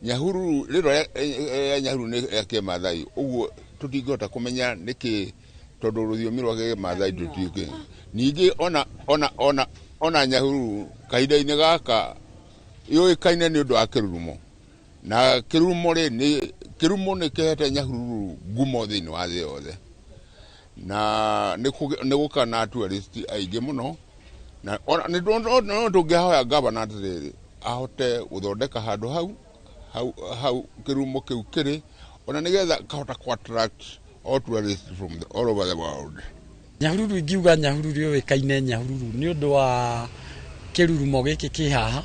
Nyahururu rĩrwa rĩa Nyahururu nĩ rĩa kĩmathai, ũguo tũtingĩhota kũmenya nĩkĩ tondũ rũthiomi rwa kĩmathai tũtiũĩ. Ningĩ ona Nyahururu kahinda-inĩ gaka yũĩkaine nĩ ũndũ wa kĩrurumo, na kĩrurumo rĩ nĩ kĩrurumo nĩ kĩhete Nyahururu ngumo thĩinĩ wa thĩ yothe, na nĩ gũka na tourist aingĩ mũno, na no tũngĩhoya gavana atĩrĩrĩ ahote gũthondeka handũ hau kĩrurumo kĩu kĩrĩ, ona nĩgetha kahota kũ attract all tourists from all over the world. Nyahururu ingiuga Nyahururu yũĩkaine Nyahururu nĩ ũndũ wa kĩrurumo gĩkĩ kĩ haha,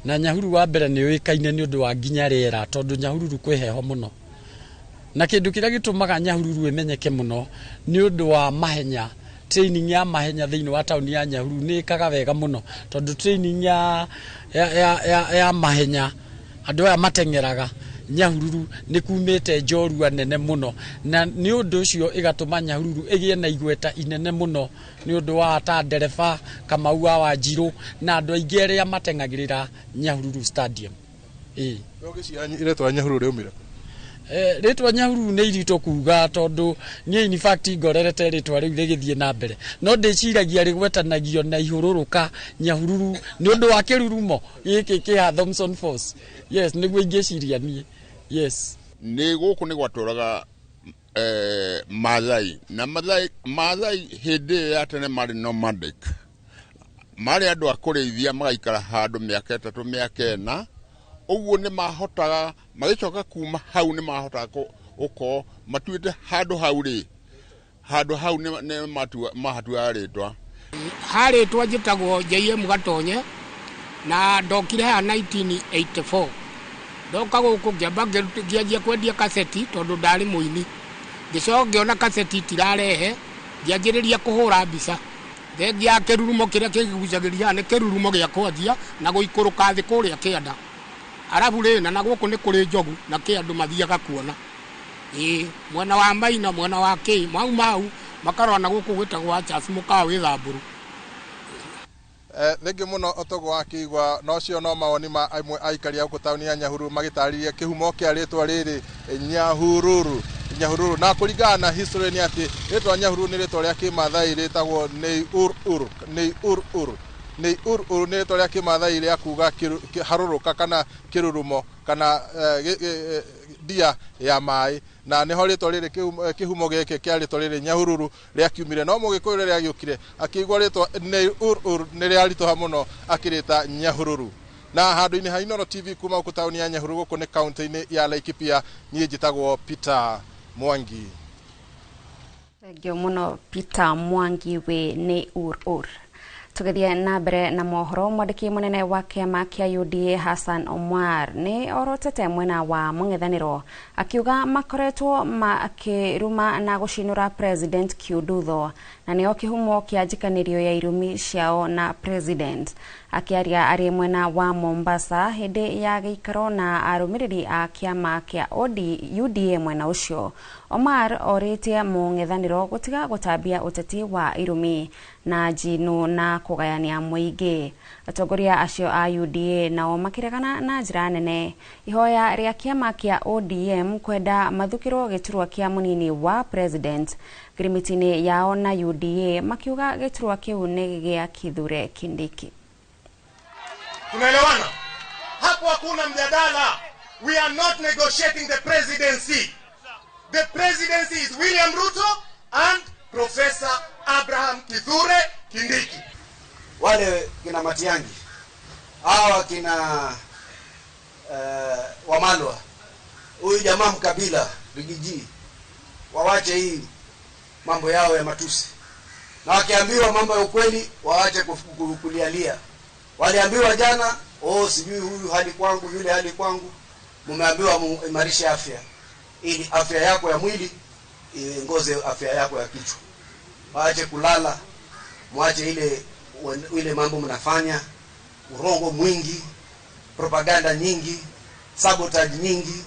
na Nyahururu wa mbere nĩ yũĩkaine nĩ ũndũ wa nginya rĩera tondũ Nyahururu kwĩ heho mũno, na kĩndũ kĩrĩa gĩtũmaga Nyahururu ĩmenyeke mũno nĩ ũndũ wa mahenya. Training ya mahenya thĩinĩ wa taũni ya Nyahururu nĩ ĩkaga wega mũno tondũ training ya mahenya andũ aya mateng'eraga Nyahururu nĩ kumĩte njorua nene mũno, na nĩ ũndũ ũcio ĩgatũma Nyahururu ĩgĩe na igweta inene mũno nĩ ũndũ wa ta ndereba Kamau wa Wanjirũ na andũ aingĩ arĩa mateng'agĩrĩra Nyahururu Stadium. Rĩtwa Nyahururu rĩaumire? Rĩtwa Nyahururu nĩ iritũ kuga tondũ niĩ in fact ngorerete rĩtwa rĩu rĩgĩthiĩ na mbere, no ndĩciragia rĩgwetanagio na ihũrũrũka Nyahururu nĩ ũndũ wa kĩrurumo gĩkĩ kĩa Thomson Force. Yes, nĩguo ingĩciria niĩ. Yes. Nĩ gũkũ nĩ gwatũraga Mathai, na Mathai hĩndĩ ĩyo ya tene marĩ nomadic, marĩ andũ a kũrĩithia magaikara handũ mĩaka 3 mĩaka 4, ũguo nĩ mahotaga magĩcoka kuma hau nĩ mahotaga gũkorwo matuĩte handũ hau rĩ, handũ hau nĩ mahatuaga rĩtwa. Harĩtwa njĩtagwo JM Gatonye na ndokire haha 1984. Ndoka gũkũ ngĩamba ngĩanjia kwendia kaseti tondũ ndarĩ mũini, ngĩcoka ngĩona kaseti itirarehe, ngĩanjĩrĩria kũhũra mbica. Thengia ya kĩrurumo kĩrĩa kĩgucagĩrĩria haha nĩ kĩrurumo gĩa kwanjia na gũikũrũka thĩ kũrĩa kĩanda. Arabu rĩ na gũkũ nĩ kũrĩ njogu na kĩ andũ mathiaga kuona. Ĩĩ, mwena wa Maina, mwena wa kĩ, mau mau makarora na gũkũ gwĩtagwo Achas mũkawa wĩ Thamburu. Thengiũ mũno Otogo wa Kĩigua. No cio no mawoni ma amwe aikari a gũkũ taũni ya Nyahururu magĩtarĩria kĩhumo kĩa rĩtwa rĩrĩ Nyahururu. Nyahururu na kũringana na history nĩ atĩ rĩtwa Nyahururu nĩ rĩtwa rĩa kĩmathai rĩtagwo Nei Ur Ur, Nei Ur Ur, Nei Ur Ur nĩ rĩtwa rĩa kĩmathai rĩa kuga harũrũka kana kĩrurumo kana ndia ya maĩ, na nĩho rĩtwa rĩrĩ kĩhumo gĩkĩ kĩa rĩtwa rĩrĩ Nyahururu rĩakiumire. No mũgĩkũyũ rĩrĩa rĩagĩũkire akĩigua rĩtwa Nei Ur Ur nĩ rĩaritũha mũno akĩrĩta Nyahururu. Na handũ-inĩ ha Inooro TV kuma gũkũ taũni ya Nyahururu gũkũ nĩ kaunti-inĩ ya Laikipia, niĩ njĩtagwo Peter Mwangi. Thengiũ mũno Peter Mwangi wĩ Nei Ur Ur. Tũgĩthiĩ na mbere na mohoro, mwandĩki mũnene wa kĩama kĩa UDA Hassan Omar nĩ orotete mwena wa mũng'ethanĩro akiuga makoretwo makĩruma na gũcinũra President Kiundutho na nĩo kĩhumo kĩa njikanĩrio ya irumi ciao na President. Akĩaria arĩ mwena wa Mombasa hĩndĩ ya gĩikaro na arũmĩrĩri a kĩama kĩa UDA mwena ũcio, Omar orĩtie mũng'ethanĩro gũtiga gũtambia ũteti wa irumi na njino na kũgayania mũingĩ. Atongoria acio a UDA nao makĩregana na njĩra nene ihoya rĩa kĩama kĩa ODM kwenda mathukĩrwo gĩturwa kĩa mũnini wa President ngirimiti-inĩ yao na UDA, makiuga gĩturwa kĩu nĩ gĩa Kithure Kindiki. Tunaelewana? Hapo hakuna mjadala. We are not negotiating the presidency. The presidency is William Ruto and Professor Abraham Kithure Kindiki. Wale kina Matiang'i, hawa kina Wamalwa, huyu jamaa mkabila Rigiji, wawache hii mambo yao ya matusi. Na wakiambiwa mambo ya ukweli waache kulialia. Waliambiwa jana, oh sijui huyu hali kwangu, yule hali kwangu. Mumeambiwa muimarishe afya ili afya yako ya mwili iongoze afya yako ya kichwa. Waache kulala, muache ile mambo mnafanya, urongo mwingi, propaganda nyingi, sabotage nyingi,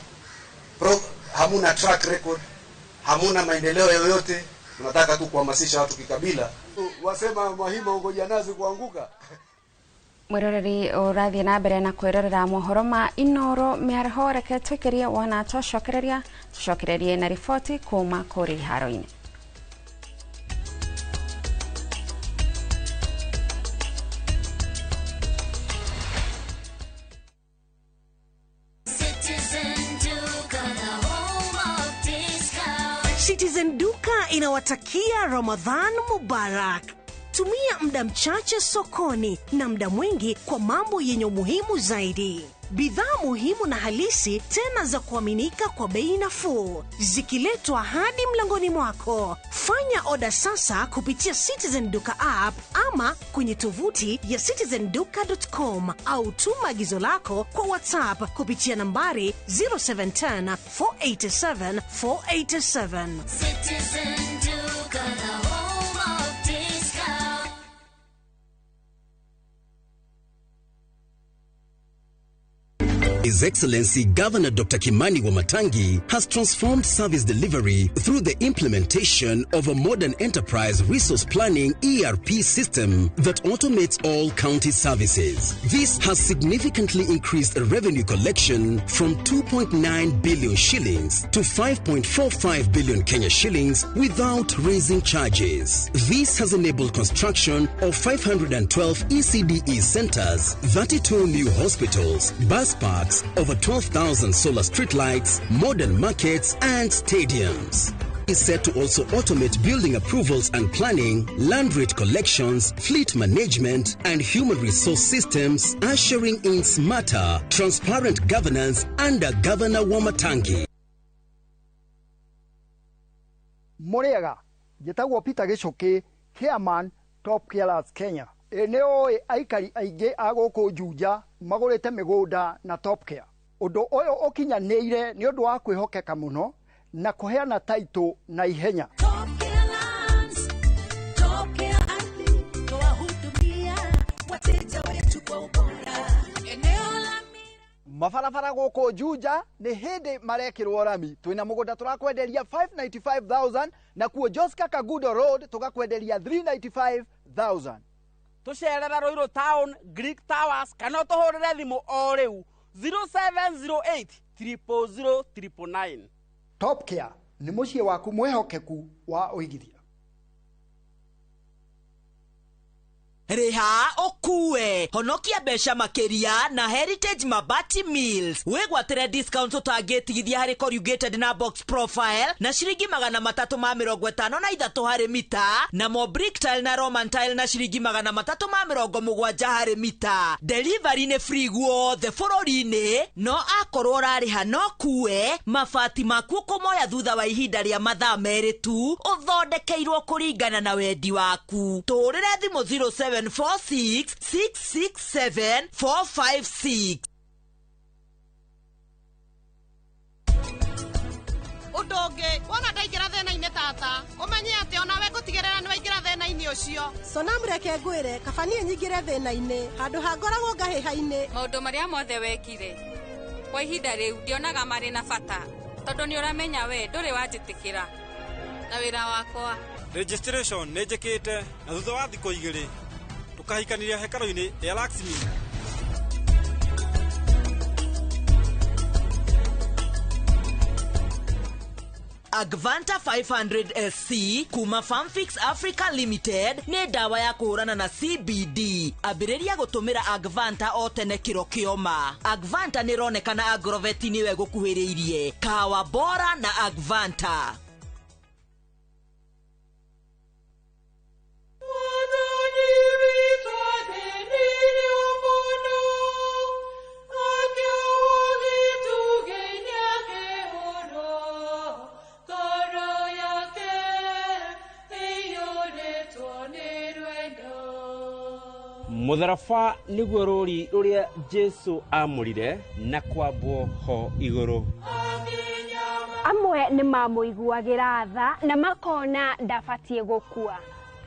hamuna track record, hamuna maendeleo yoyote. Tunataka tu kuhamasisha watu kikabila. Wasema Mwahima ungoja nazi kuanguka. Mwiroreri ũrathiĩ na mbere na kwĩrorera mohoro ma Inoro mĩaraho, reke twĩkĩrie wona twacokereria tũcokererie na riboti kuma kũrĩ iharo-inĩ. Citizen Duka inawatakia Ramadhan Mubarak. Tumia muda mchache sokoni na muda mwingi kwa mambo yenye umuhimu zaidi. Bidhaa muhimu na halisi tena za kuaminika kwa bei nafuu, zikiletwa hadi mlangoni mwako. Fanya oda sasa kupitia Citizen Duka app ama kwenye tovuti ya citizenduka.com au tuma agizo lako kwa WhatsApp kupitia nambari 0710 487 487. Citizen Duka, the home of discount. His Excellency Governor Dr. Kimani Wamatangi has transformed service delivery through the implementation of a modern enterprise resource planning ERP system that automates all county services. This has significantly increased revenue collection from 2.9 billion shillings to 5.45 billion Kenya shillings without raising charges. This has enabled construction of 512 ECDE centers, 32 new hospitals, bus parks, over 12,000 solar streetlights, modern markets, and stadiums. Is set to also automate building approvals and planning, land rate collections, fleet management, and human resource systems, ushering in smarter, transparent governance under Governor Wamatangi. Muriaga, njĩtagwo Peter Gĩcũkĩ, chairman Top Carers Kenya. Ĩ nĩ ũĩ aikari aingĩ a gũkũ Juja magũrĩte mĩgũnda na Top Care. Ũndũ ũyũ ũkinyanĩire nĩ ũndũ wa kwĩhokeka mũno na kũheana taitũ na ihenya. Top Care Lands, Top Care Ardhi, twahudumia wateja wetu kwa ubora. Eneo la Mabarabara gũkũ Juja nĩ hĩndĩ marekĩrwo rami. Twĩna mũgũnda tũrakwenderia 595,000 na kuo Joska Kagudo Road tũgakwenderia 395,000. Tucerera Ruiru Town, Greek Towers, kana ũtũhũrĩre thimũ o rĩu 0708 000 999. Top Care nĩ mũciĩ waku mwĩhokeku wa ũigithia. Rĩha ũkue honokia mbeca makĩria na Heritage Mabati Mills. Wĩgwatĩre discount ũtangĩtigithia harĩ corrugated na box profile na ciringi 353 harĩ mita, na mo brick tile na Roman tile na ciringi 370 harĩ mita. Delivery nĩ free guothe bũrũri-inĩ, no akorwo ũrarĩha no kue mabati maku ũkũmoya thutha wa ihinda rĩa mathaa 2 tu, ũthondekeirwo kũringana na wendi waku. Tũhũrĩre thimũ 07 46 667 456. Ũndũ ũngĩ wona ndaingĩra thĩna-inĩ tata ũmenye atĩ onawe ngũtigĩrĩra nĩ waingĩra thĩna-inĩ ũcio. Sonam reke ngwĩre kaba niĩ nyingĩre thĩna-inĩ handũ ha ngoragwo ngahĩha-inĩ. Maũndũ marĩa mothe wekire kwa ihinda rĩu ndionaga marĩ na bata tondũ nĩ ũramenya we ndũrĩ wanjĩtĩkĩra na wĩra wakwa. Registration nĩ njĩkĩte na thutha wa thikũ 2 tukahikaniria hekaro-inĩ ya Laxmi. Agvanta 500 SC kuma Farmfix Africa Limited nĩ ndawa ya kũhũrana na CBD. Ambĩrĩria gũtũmĩra Agvanta o tene kĩro kĩoma. Agvanta nĩ ĩronekana Agrovet nĩwe gũkuhĩrĩirie. Kahawa bora na Agvanta. Mũtharaba nĩguo rũri rũrĩa Jesu amũrire na kwambwo ho igũrũ. Amwe nĩ mamũiguagĩra tha na makona ndabatiĩ gũkua,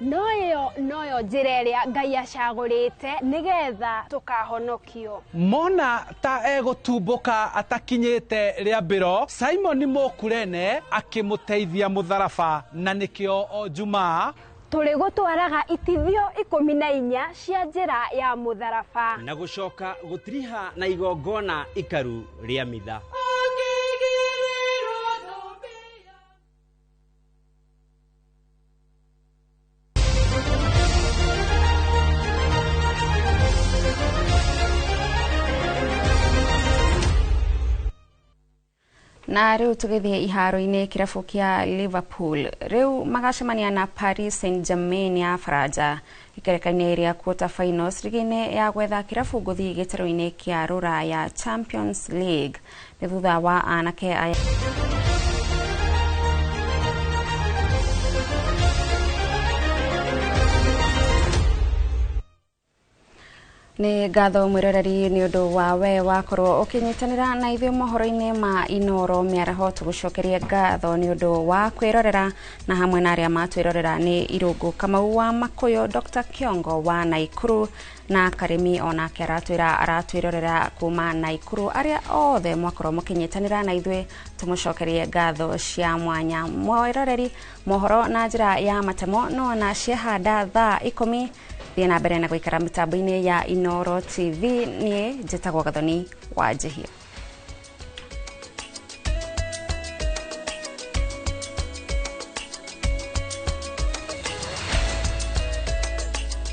no ĩyo noyo njĩra ĩrĩa Ngai acagũrĩte nĩgetha tũkahonokio. Mona ta egũtumbũka atakinyĩte rĩambĩro, Simon Mũkurene akĩmũteithia mũtharaba, na nĩkĩo o Jumaa Tũrĩgũtwaraga itithio 14 cia njĩra ya mũtharaba. Na gũcoka gũtiriha na igongona ikaru rĩa mitha. Na rĩu tũgĩthiĩ iharo-inĩ, kĩrabu kĩa Liverpool rĩu magacemania na Paris Saint-Germain ya Faranja ikereka-inĩ rĩa quarter finals rigi-inĩ ya gwetha kĩrabu ngũthi gĩtarũ-inĩ kĩa rũraya Champions League. Nĩ thutha wa anake aya Nĩ ngatho mwĩroreri nĩ ũndũ wa we wakorwo ũkĩnyitanĩra na ithuĩ mohoro-inĩ ma Inoro mĩaraho. Tũgũcokerie ngatho nĩ ũndũ wa kwĩrorera, na hamwe na arĩa matwĩrorera nĩ Irũngũ Kamau wa Makũyũ, Dr Kiongo wa Naikuru na Karĩmi onake aratwĩra aratwĩrorera kuma Naikuru. Arĩa othe mwakorwo mũkĩnyitanĩra na ithuĩ, tũmũcokerie ngatho cia mwanya. Mwĩroreri, mohoro na njĩra ya matemo no na ciahanda thaa 10. Thiĩ na mbere na gũikara mĩtambo-inĩ ya Inoro TV. Niĩ njĩtagwo Gathoni wa Njihia.